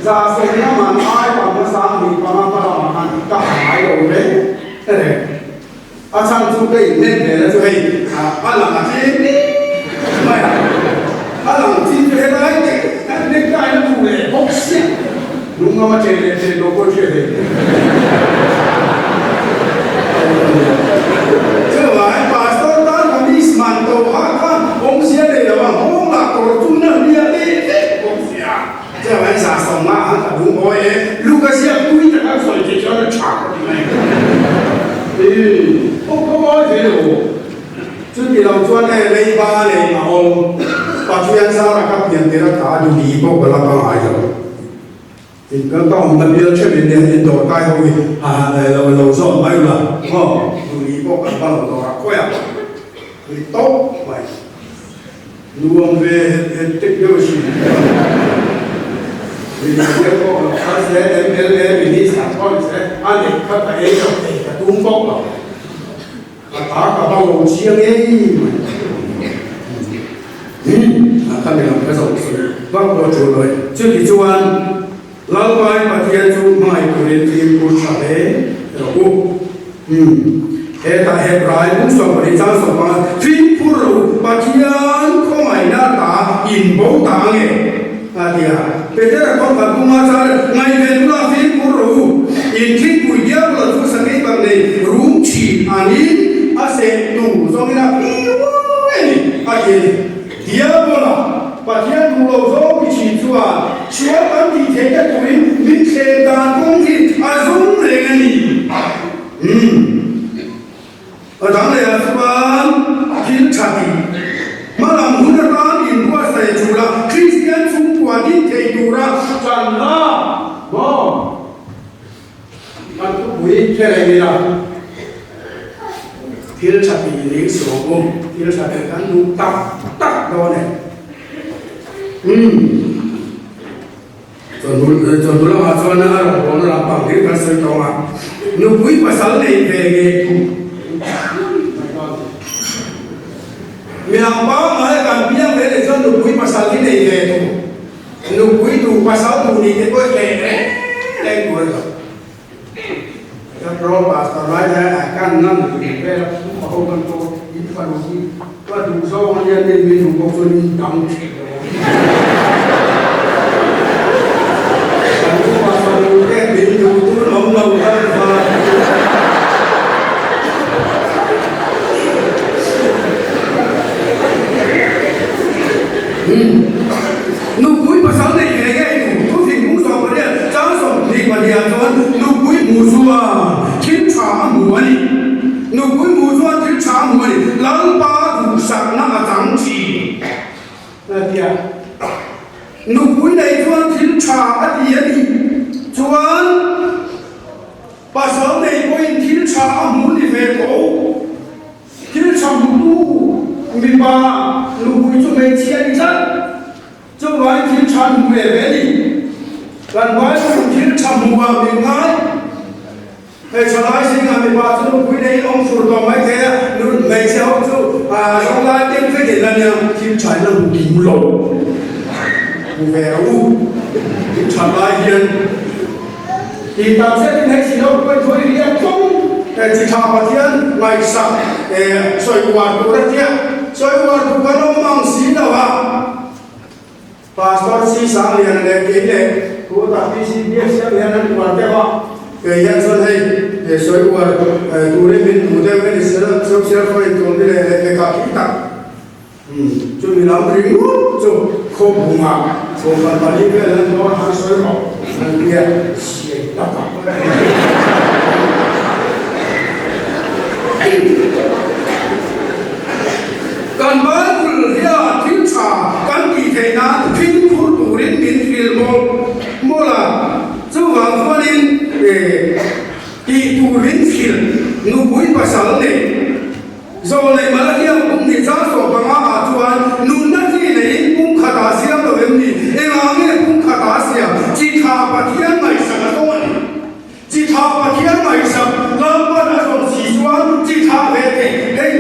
za sawm na man ai pang na 15 hma lamah khan ka ha ngai lo reng reng. A chhan chu ka inhnek ve na chu hei a lang a tlem mai a, a lang chin chu helai te ka inhnek kai na duh leh bawk sia, lungngam a chen leh chen lo pawh hriat thei. Chuvangin Pastor tan ka miss man to ha khan awmzia nei lo a, nghawng lah kawr chu na hliah leh vek bawk sia. Chuvangin 150 han ka duh mawi e, Luka ziak tui taka sawi theih chuan a tha ka ti mai. Ih, awk ka mawi ve lo. Chuti lo chuan e leiba nei a awm. Pathian zara ka pian tir a ta duh i pawh ka la pangai lo. Tin, ka ka awmna bial ṭheuh in nia in dawr kai ho hi ha han lo lo zawt mai ula maw, duh i pawh kan va lo dawr a khawi a, tui tawp mai. Nuam ve het het tek deuh a hrim Mi lian deuh pawh lo kal se, mla minister pawh ni se, a neih kha ka ei lo thei ka tum bawk lo. Ka ta ka va lo chiang ngei mai. Umm a kha mi lam ka zoh sawi vak pawh ṭul lo e. Chuti chuan Lalpai Pathian chu hmangaih turin fimkhur ṭha hle rawh u. Umm hetah Hebrai bung 12 chang 15 fimkhur rawh u, Pathian khawngaihna ta in bo ta ange a ti a. Petera kawng khat bunga chang ngaihven bula fimkhur rawh u, in thingpui diablo chu sakei bak nei rum thin angin a seh tur zawngin a phiu a ni a ti a ni. Diabola, Pathian duh lo zawng ti thin chuan sual kan tih theihna turin min thlem dan kawng hi a zum reng a ni. Umm. A dang leh ah chuan thil tha tih hmalam hun atan inbuatsaih tul a. Tlanna maw? Kan thupui hre reng ila, thil tha tih ring suh ang u, thil tha tih kan duh tak tak dawn e. Umm. Chawhnu lamah chuan a rawn hawn lampang hlir kan sawi tawng a, nupui pasal nei ve ngei thung. Midang pangngai kan piang ve leh chuan nupui pasal hi nei ve thung. Nupui duh pasal duh nih te pawh hi hleh reng reng tur a ni lo. Petrol pastor lai lai a kan ngam tih vel a sum a ho kan to in fanu hi ka duh zawng a nia nen min duh bawk chuan in dang thei lo ang. Kan upa fanu te min duh tur awm lo kan va. Nupui pasal nei ve ngei tu thu thinlung zawk pahniah chang 20 pahniah chuan nupui hmuh chuan thil tha a hmu a ni. Nupui hmuh chuan thil tha a hmu a ni. Lalpa duhsakna a chang thin a ti a. Nupui nei chuan thil tha a ti a nih chuan pasal nei pawhin thil tha a hmu ni ve tho. Thil tha hmutu mipa nupui chu hmeichhia a ni tlat. Chuvangin thil tha an hmu ve ve a ni. Kan Bible thil tha hmuh ah min ngai. Hmeichhe lai zingah mipa chu nupui neiin awm fur tawh mai thei a, hmeichhe ho chu zawng lai tem vek in la nia, thil tha in la hmu kim lo. Hmu ve rawh u. Thil tha lai hian. Tih tak zetin hei si lo pawi thawi riak thung e chi tha Pathian ngaihsak e sawi uar tur a tia sawi uar tur kan awm ang si lo a Pastor Si Sanglian leh kei leh Pu Tak PC Biak Siam hian an uar deuh a kei hian chuan hei e sawi uar turin min duh deuh e ni sela social foreign tur ni leh leh lehkha khi tak Chumi lam ringawt chu khawbungah chhawmban pali vel an dawr han sawi rawh an tia siai tak a. Kan Bible hian thil tha kan tih theih nan fimkhur turin min hrilh mawlh mawlh a, chuvang chuanin tih turin hrilh nupui pasal nei. Zawlei Malakia pum ni chang 15 ah chuan nunna chi neiin pum khatah siam lo em ni? Engah nge pum khatah siam? Chi tha Pathian ngaihsak a zawng a ni. Chi tha Pathian ngaihsak Lalpan a zawng si chuan chi tha ve thei hei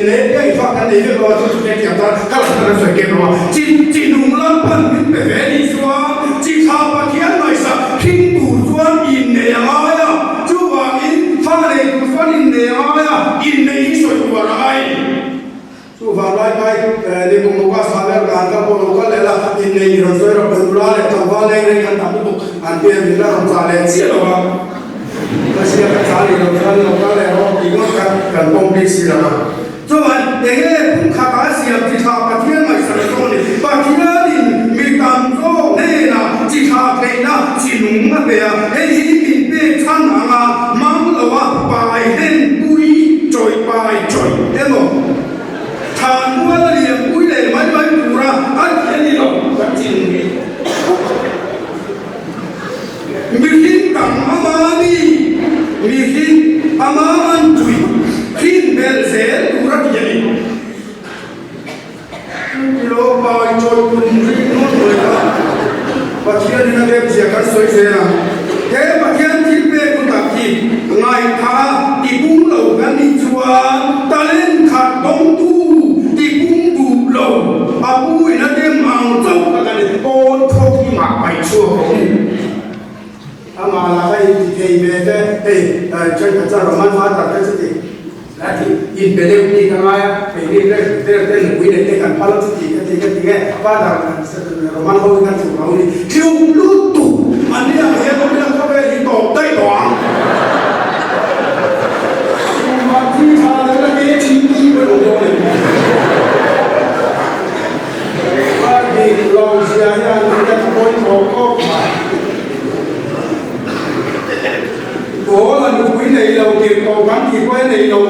leh hei fa kan nei vek lo a chu chu hetiang tan ka la kan sawi kep lo a. Chi chi nung Lalpan min pe ve ni chuan chi tha Pathian ngaihsak hring tur chuan innei a ngai a. Chuvangin fa nei tur chuan innei a ngai a, innei hi sawi uar a ngai a ni. Chuvang lai kai ni kum lo ka sa ber dan ka pawh lo kal leh la, innei ni rawn sawi rawh, nula leh tlangval leng reng kan tam lutuk an ti a, min la rawn chah leh chiah lo a, ka sia ka chah ni lo chuan lo kal leh rawh tih ngawt kha kan pawm bik si lo a. Chuan enge phungkhat a siam chi tha Pathian ngaihsak zawng a ni. Pathianin mi tam zawk hnenah chi tha theihna chi nung a pe a, hei hi min pek chhan anga mang lo a pai hlen pui chawih pai chawih emaw than mual a liam pui leh mai mai tura a ti a ni lo kan chi nung hi. Mihring tam ama mi, mihring ama an tui thin belh zel tur a ti a ni. Kilo pai chawi pun ri nawn mai kha Pathianin a dem zia kan sawi zel ang. He Pathian thil pek hun tak hi ngaihthah a tipung lo kan nih chuan talent khat dawngtu tipung duh lo a pu in a dem ang chauh kha kan ni. Pawn thawk hi mah paih chhuak rawh u. Amah lah kha in ti thei ve te, hei thenkhat chuan Roman Father te chu ti a ti, in pe deuh bik a ngai a, keini Presbyter te nupui nei te kan phal a chuti ka ti ka ti nge Father Roman ho hi kan tluk lo ni, tluk lutuk an ni ang hian awm ila khawvel hi tawp daih tawh ang. Tumah thi tha lo la ke thin tih pawh lo dawn em. A dik lo zia hian min la pawimawh khawp mai. Pawl a nupui nei lo tirh tawh kan tih pawh nei lo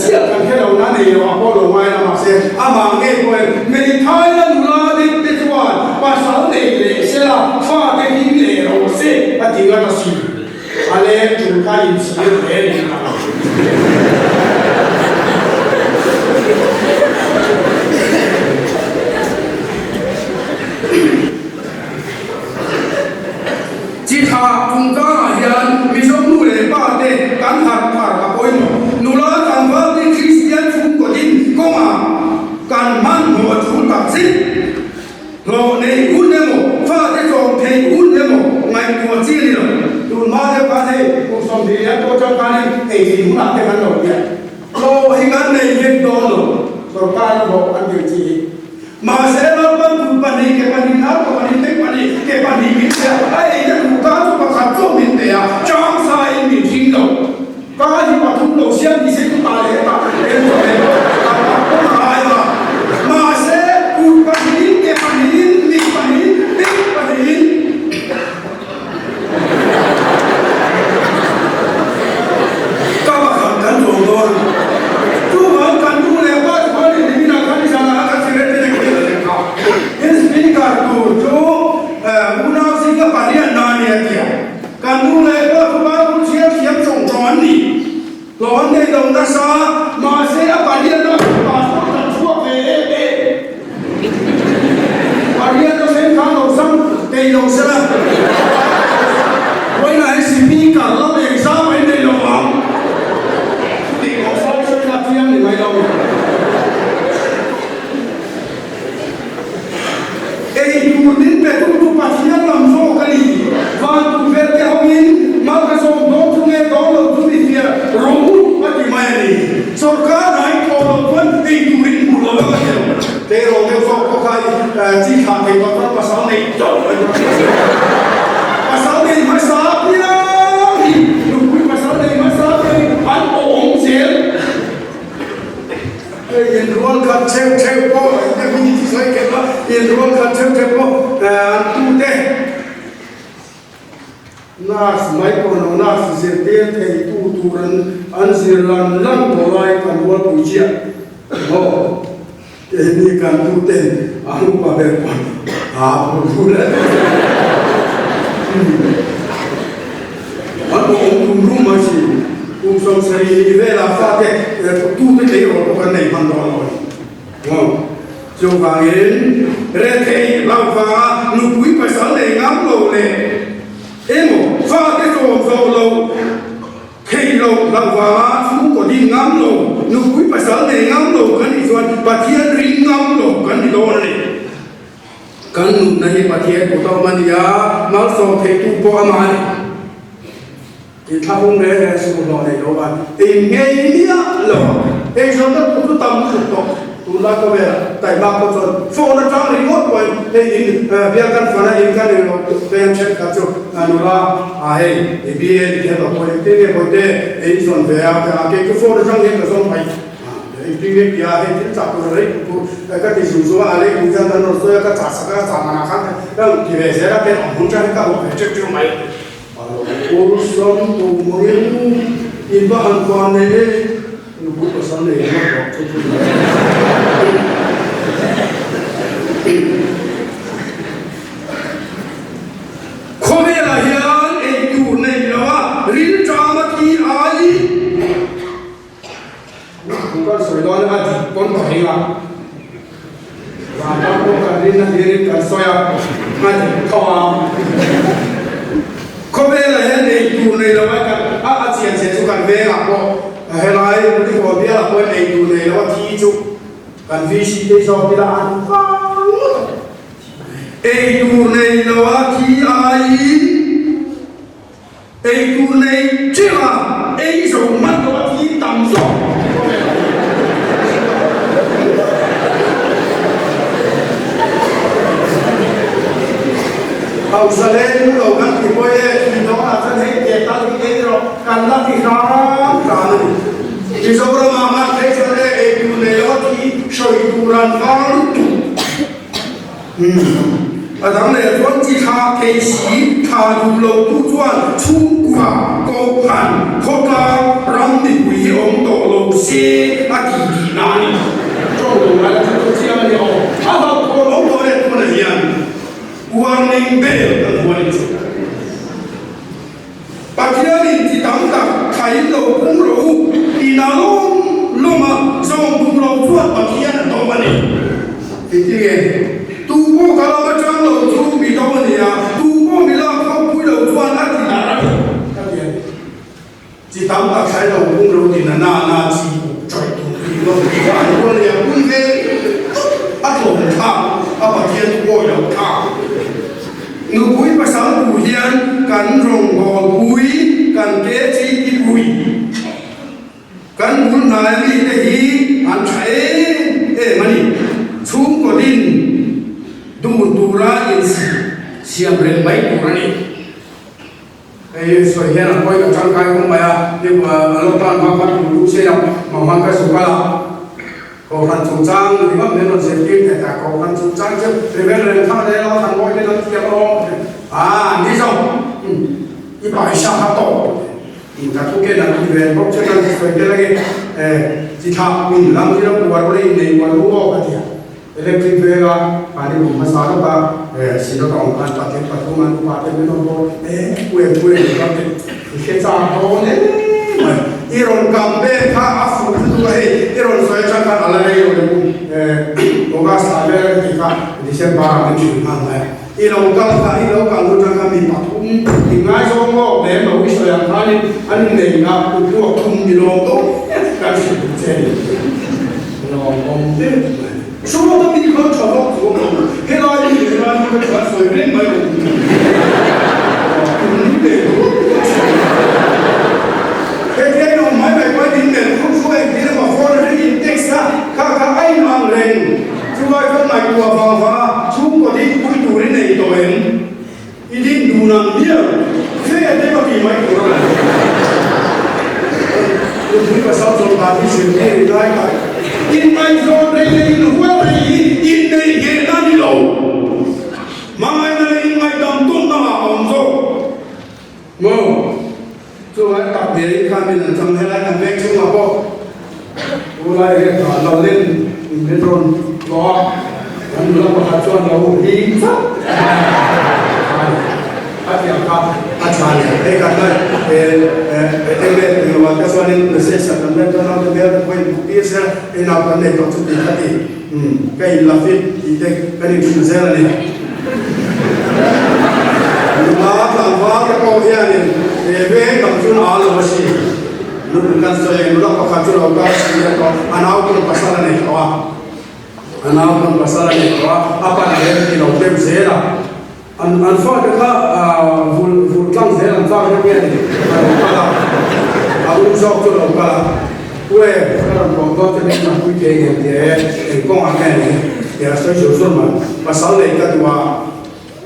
chiah kan hre lo na nei lo a pawh lo ngai la mahse amah ngei pawhin hmeithai la nula deuh te chuan pasal nei leh se la. sela, fate him leh rawh se a ti ngat asin. A leng tul kha inchhir hle niin a lang. Chi tha chungchangah hian Mizo nu leh pa te kan harh thar a pawimawh. Nula tlangval te Kristian chhungkawtin kawngah kan hmanhmawh a tul tak zet. Hlawh nei hun emaw, fate tlawm thei hun emaw ngaihtuah chi a ni lo. Tun hma deuh khan hei kum 20 lian pawh atang khanin ei thei hunah te kan lo piah. Hlawh hi kan nei vek dawn lo, sorkar hlawh kan tir chi hi. Mahse Lalpan kut pahnih, ke pahnih, hnar ke pahnih, beng pahnih, ke pahnih min pe a, a eina tur ka chu pakhat chauh min pe a, chang sain min hring lo. Ka hi pathum lo siam ni se chu ta leh ta en tawh em ka tak pawn a ngai a, mahse kut pahnihin ke pahnihin mit pahnihin beng pahnihin ka pakhat kan tuam dawn chuvang kan nu leh pa chu khan in niminah khan nizanah khan kan secretary te kan la leh kha in speaker tur chu unau zinga pariat na a nia tia. Kan nu leh pa chu Bible chhiar thiam chawng chawng an ni. Hlawh an nei lo nasa, mahse a pariatna pastor kan chhuak ve em em. Pariatna thleng khan lo sam thei lo sela, vawiinah hi speaker lam exam an nei lo ang. Tih pawh sawi sawi la chiang ni mai lo. Ei tur min pe tu chu Pathian lam zawk a ni. Van tukverh te hawngin mal ka zawm dawn chu nge dawn lo chu mi fiah rawh u a ti mai a ni. Sorkar hnai thawh loh chuan ei tur in hmuh lo ang a ti lo. Tleirawl deuh zawk pawh kha chi thlah thei tawh chuan pasal nei tawh a ni. Pasal nei hmasa piang hi nupui pasal nei hmasa piang hi an awm zel. Inrual khat theuh theuh pawh ka hming ti sawi kher a, inrual khat theuh theuh pawh an tute nurse mai pawh lo nurse zirtir thei tu tur an an zir lan lan tawh lai kan rualpui chiah maw keini kan tute a upa ber pawn a phur phur a an awm rum rum mai si. Kum 70 ni velah fate tute tleirawl pawh kan nei hman dawn lo a ni. Maw? Chuvangin rethei lo vanga nupui pasal nei ngam lo leh emaw fate tlawm zawh lo thei lo lo vanga chhungkaw ding ngam lo, nupui pasal nei ngam lo kan nih chuan Pathian ring ngam lo kan ni dawn a ni. Kan nunna hi Pathian kut a awm a ni a, malsawm theitu pawh amah a ni. I thlahung reng reng suh hlawh nei lo a, ei ngei miah lo a, ei zawhna tur chu tam lutuk tawh. Tunlai khawvelah taihmak pawh chuan phone atang ringawt pawhin hei in bial kan fan a, in kan ei lo pen thenkhat chu nula ah hei i BA ni kher lo pawh engtin nge bawihte ei i zawn ve a, kei chu phone atang hian ka zawn mai engtin nge tia hei thil chak tur a lei duh tur ka ti zung zung a, a lei duh hian kan rawn sawi a, ka chah sak a, ka chah manah khan ka ti ve zel a, pen awm hun chang hi ka hmuh ve teuh teuh mai. A lo awlsam tumangin in va han van nei e, nupui pasal nei ringawt rawh chu chu ni. Khawvelah hian ei tur nei lo a rilṭam a thi ai. Kan sawi dawn a dik pawn ka ring a, vanram pawh kan rin a hlirin kan sawi a, a dik tho a. Khawvelah hian ei tur nei lo a kan a a chian zia chu kan vengah pawh helai Multihaw bialah pawh ei tur nei lo a thi chu kan VC te zawk ila an vang ngawt ang. Ei tur nei lo a thi aiin. Ei tur nei teuh a, ei zo hman lo a thi tam zawk khawvel ah hian. Hausa leh nu lo kan ti pawi e, thi dawn ah chuan hei ke tal hi ei rawh kan la ti hram hram a ni. Mizoram ah ngat phei chuan e ei tur nei lo a thi sawi tur an vang lutuk. A dang leh chuan chi thla thei si thla duh lo tu chuan chhungkua kohhran khawtlang ram mipui hi awm tawh lo se a ti tih na a ni. Tawng lo ngai la chu chu chiang a ni aw. A hlauhthawn awm tawh leh tunah hian. Warning bell kan hua ni chu. Pathianin ti tam tak thain lo pung rawh u ti na lawm lawm a, zawng duh lo chuan Pathian a dawm a ni. Engtinge? Tu pawh ka lam atang lo chu mi dawm a ni a, tu pawh mi lak ho pui lo chuan a ti darh a ni, ka ti a ni. Chi tam tak thain lo pung rawh u ti na na na chi uk chaih tur hi lo ti kha an rual leh a pui ve tawp a tlawm thlak a Pathian chu pawi lo thlak. Nupui pasal tu hian kan rawngbâwl pui, kan KGT pui, kan bul hnai mite hi an ṭha em em a ni. Chhungkaw din dun tura insiam reng mai tur a ni. Hei sawi hian a pawi ka ṭangkai khawp mai a, a lo tan hma khan tum duh se a, mahman ka zuk a la. Kohhran chungchang ringawt min rawn zirtir thei ta, Kohhran chungchang chu Reverend Remthanga leh Lalthanmawii te an thiam alawm a ni zawk. I paisa kha tawp ka thu ken an ti ve bawk che kan sawi tel ange chi thlah min lam hi lo uar ula in nei uar ru aw ka ti a, electric venga mahni kum hmasa lawka sinawt a awm khan patling pathum an upa te min rawn bawk e kuem kuem ni bak te i hre chak dawn em mai. I rawn kam vel kha a fuh lutuk a hei i rawn sawi atang khan a la rei lo deuh August thla vel ka tih kha December ah min hrilh nghal mai a. I lo kal kha i lo kal hnu atang khan mi pathum i ngaizawng lawk lem lo i sawi ang khanin an inneihna kutruak thum i lawm dawn kan hrilh duh che a ni. Lawmawm deuh mai. Sawta mi kha tha vak chu a awm lo. Helai mi leh helai mi kha chu an sawi reng mai lo. Tum leh duh duh a tha. Hetia in awm mai mai pawhin in melh khur khur a engtin emaw phone atangin in text a, kha kha a in ang reng. Chulai chuan ngaihtuah vang vang a chhungkaw ding pui tur i nei tawh em? I ding dun ang miau fe te ka ti mai tur a ni. Nupui pasal chawlhdan hi zirtir i lai tak. Inngaihzawn rei leh inhual rei hi inneih nghehna a ni lo. Hmangaihna leh inngaihdam tawnna ah a awm zawk. Maw? Chuvai tak ve khan min an chang helai kan veng chhungah pawh tunlai hian lo len min rawn tlawh a, kan nula pakhat chuan lo hlim chauh a ti ang kha a tha ni. Hei kan la eng eng lo ah te chuanin message a kan let chuan naute hmel te pawhin hmuh tir se hei nau kan nei tawh chu tih kha ti ka in la fit tih te kan inhrilh zel a ni. Nula tlangval te pawh hianin he veng dang chu a lo a si. Nupui kan sawi ang nula pakhat chu lo kal si a tawh a nau pawn pasal a nei tawh a. A nau pawn pasal a nei tawh a, a pan reng ti lo deuh zel a. An an fate kha vul vul tlang zel an chak deuh nge ni a lo kal a. A um zawk chu lo kal a. Uwe ka rawn kawm dawn che min pui thei ngem tih e eng kawngah nge ni tih a sawi zur zur mai. Pasal nei ka duh a,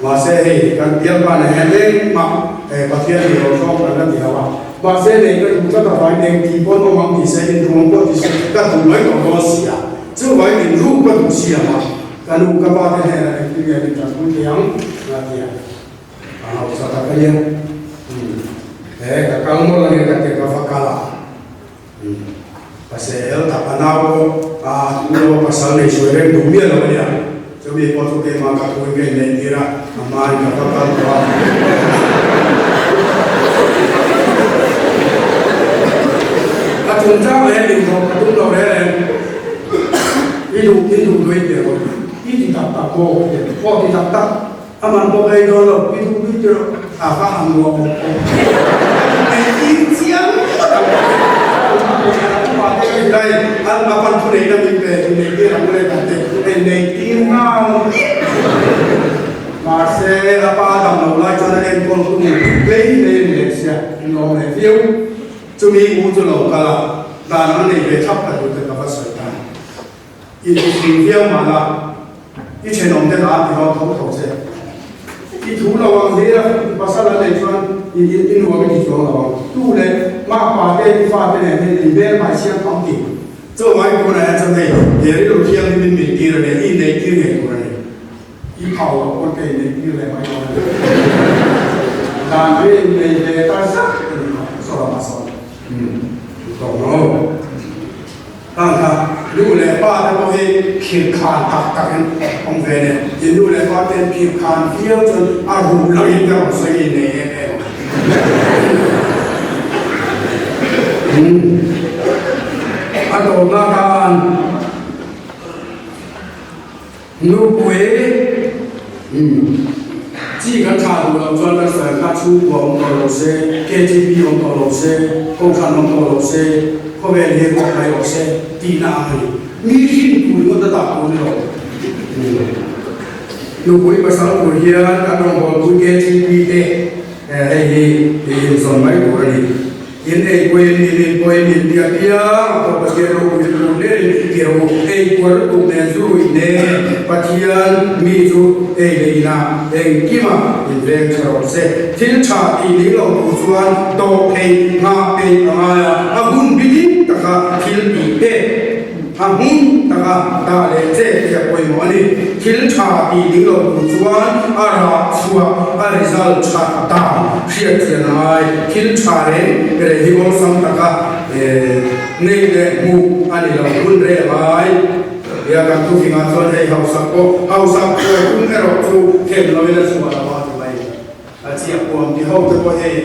mahse hei kan bialpa nen hian engmah Pathian nih lo zawng kan la ti lo a, mahse nei ka duh tlat avangin eng tih pawn awm ang tih se inruang pawh ti se ka duh mai tawh dawn si a, chuvangin inruk ka duh si ang a, ka nu ka pa te hnenah engtin nge min tanpui thei ang a ti a. A hausa tak a nia, he ka kal mawlh ange ka ti a ka va kal a. Pasel tak a nau pawh a nu lo pasal nei sawi reng duh miah lo a nia. Chumi pawh chu keimah ka thu in ka inneih tir a, a hmain ka va kal tawh a. Ka chungchang leh inrawh ka tum lo reng reng. I duh i duh duh i ti rawh. I ti tak tak maw? Aw ti tak tak. A man pawh ka ei dawn lo, i duh duh tirh a ka han ruah bawk pawh ei tir chiang ngawt ang. An a pan thu neihna min pe in nei tir ang le kan ti ei nei tir nghal mahse a pa dam lo lai chuan a enkawl hun hlei hlei a ni leh sia in lawm leh viau chumi u chu lo kal a dan ang nei ve thlap ka duh te ka va sawi ta. I thufing viau mah la, i thenawm te lah ti dawn tho tho che. I thu lo ang hlir a, pasal an neih chuan i i nuam i ti chuang lo ang. Tu leh makpa te i fa te nen hian in hmel hmai siam tam ti. Chaw ngai tunah hian chuan hei he rilru thianghlim in min tir a nia, i inneih tir ngei tur a ni. I phau loh pawn ka inneih tir leh mai dawn a ni. Dan hi innei ve ta zat a ni kha, saw lamah sawn. Umm, tawng lo. Hang kha nu leh pa te pawh hi khirh khan tak tak in awm ve nen in nu leh pa ten khirh khan viau chuan a ruh lang in ka rawn sawi in nei em em a tawpna khan Nupui chi kan thlah duh loh chuan kan sawi kha chhungkua awm tawh lo se, KTP awm tawh lo se, Kohhran awm tawh lo se, khawvel hi ruak mai rawh se tihna ang a ni. Mi hrin tur ringawt a dah tur ni lo. Nupui pasal tur hian kan rawngbawlpui KTP te hei hi inzawn mai tur a ni. In ei puain in in puain in bia piang a pawh Pathian ropui tur hlerin i ro ei kual lutuk nen zu ruih nen Pathian mi chu ei leh inah engkima in veng tha rawh se. Thil tha tih ning lo tur chuan tawh theih nghah peih a ngai a, a hun bilik taka thil tih pek. A hmun taka dah leh che tih a pawimawh a ni. Thil tha tih ding lo tur chuan a rah chhuah, a result tha dan hriat chian a ngai. Thil tha reng reng hi awlsam taka neih leh hmuh a ni lo hun reh a ngai. Nia kan thufingah chuan hei hausak pawh hausak pawh tum erawh chu them loin a chhuah lo a ti mai. A chiah puam ti ho te pawh hei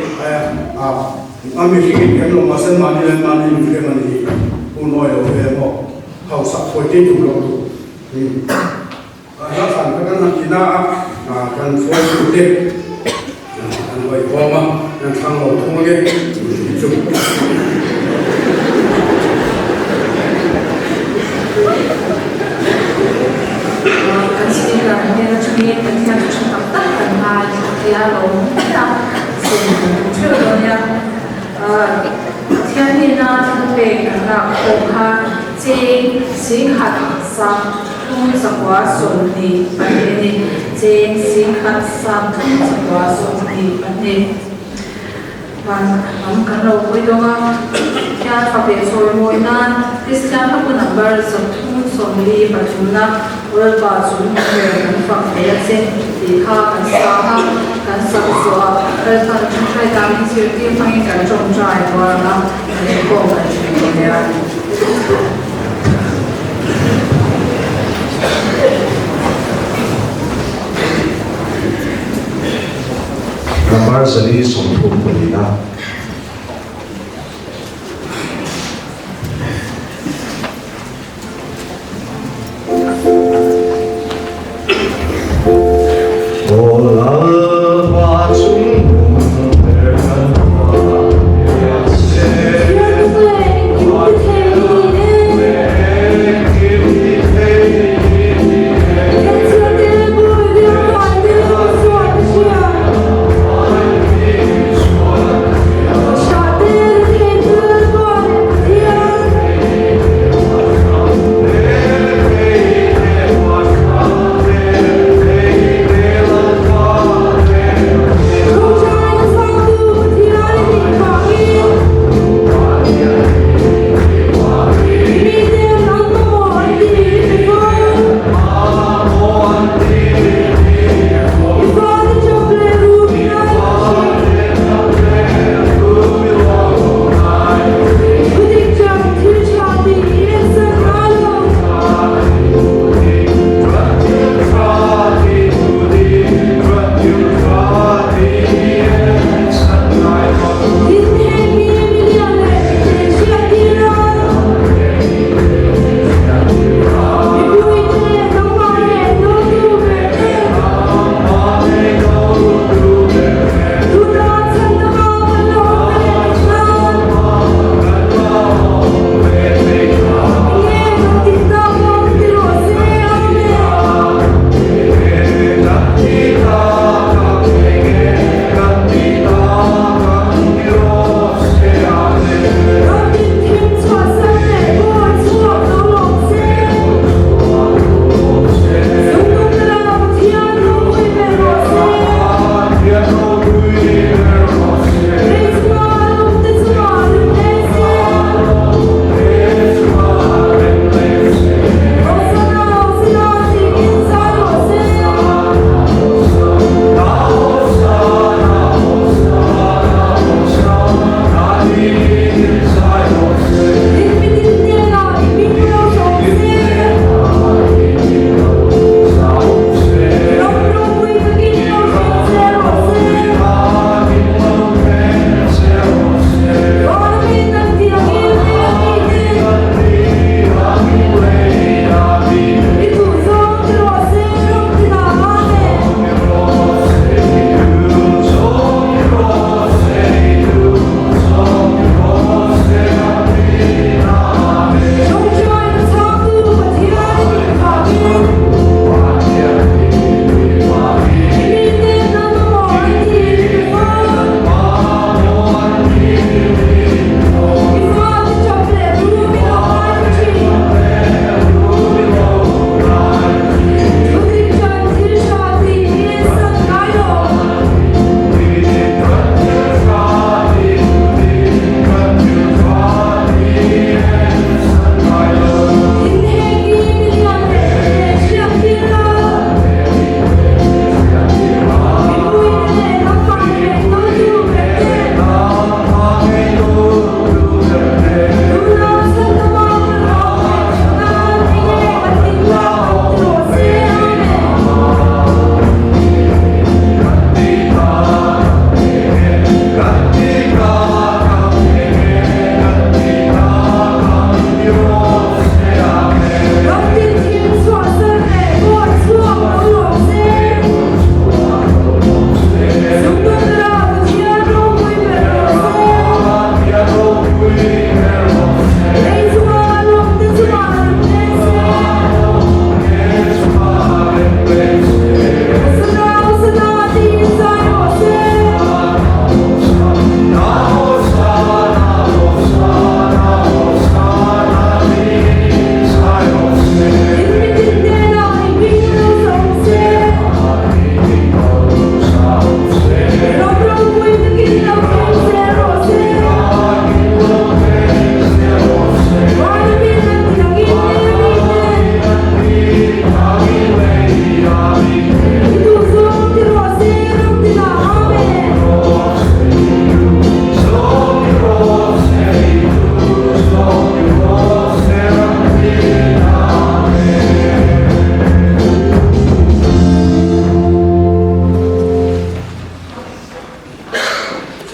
a mihring in hrem lo mahse mahni leh mahni in hrem a ni hi pu nawi lo ve maw hausak phawi tih duh lo tu hla thlan kha kan han ti na a kan hruai tu te kan hawi khawm a kan thlang lo thung ange chu. Kan speaker hnen atangin Pathian thu tha tak tak kan ngai tia lo mai a, sem kan tum theuh dawn nia. Pathian hnena thilpek kan lak pawh kha cheng singkhat sang thum zakua 22 a ni, cheng singkhat sang thum zakua 22. Van lam kan lo hawi dawng a, Pathian fak leh chawi mawi nan Kristian hla number 343 na Lalpa chung ber kan fak thei a che tih kha kan sa a, kan sak zawh a, Lalpan ṭawngṭai danin zirtir hmangin kan ṭawngṭai rual ang a, kan inkhawm kan ṭhin dawn nia. Number 434 na. Aw Lalpa chung ber kan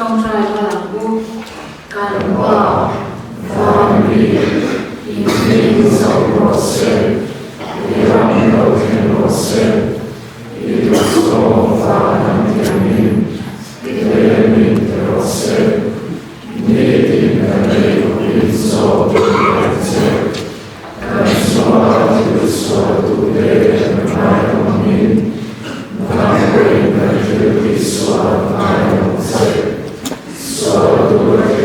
Ṭawngṭai rual ang u. Kan Pa, Van mi, i hming zoh rawh se, i ram lo thleng rawh se, i duhzawng van an tiangin i leh min ti rawh se, nitin kan ei khawpin zawk min pe ang che, kan chunga thil sual duhte kan ngaidam angin, nang pawhin kan thil tihsual ngai ang che. Sual tur a.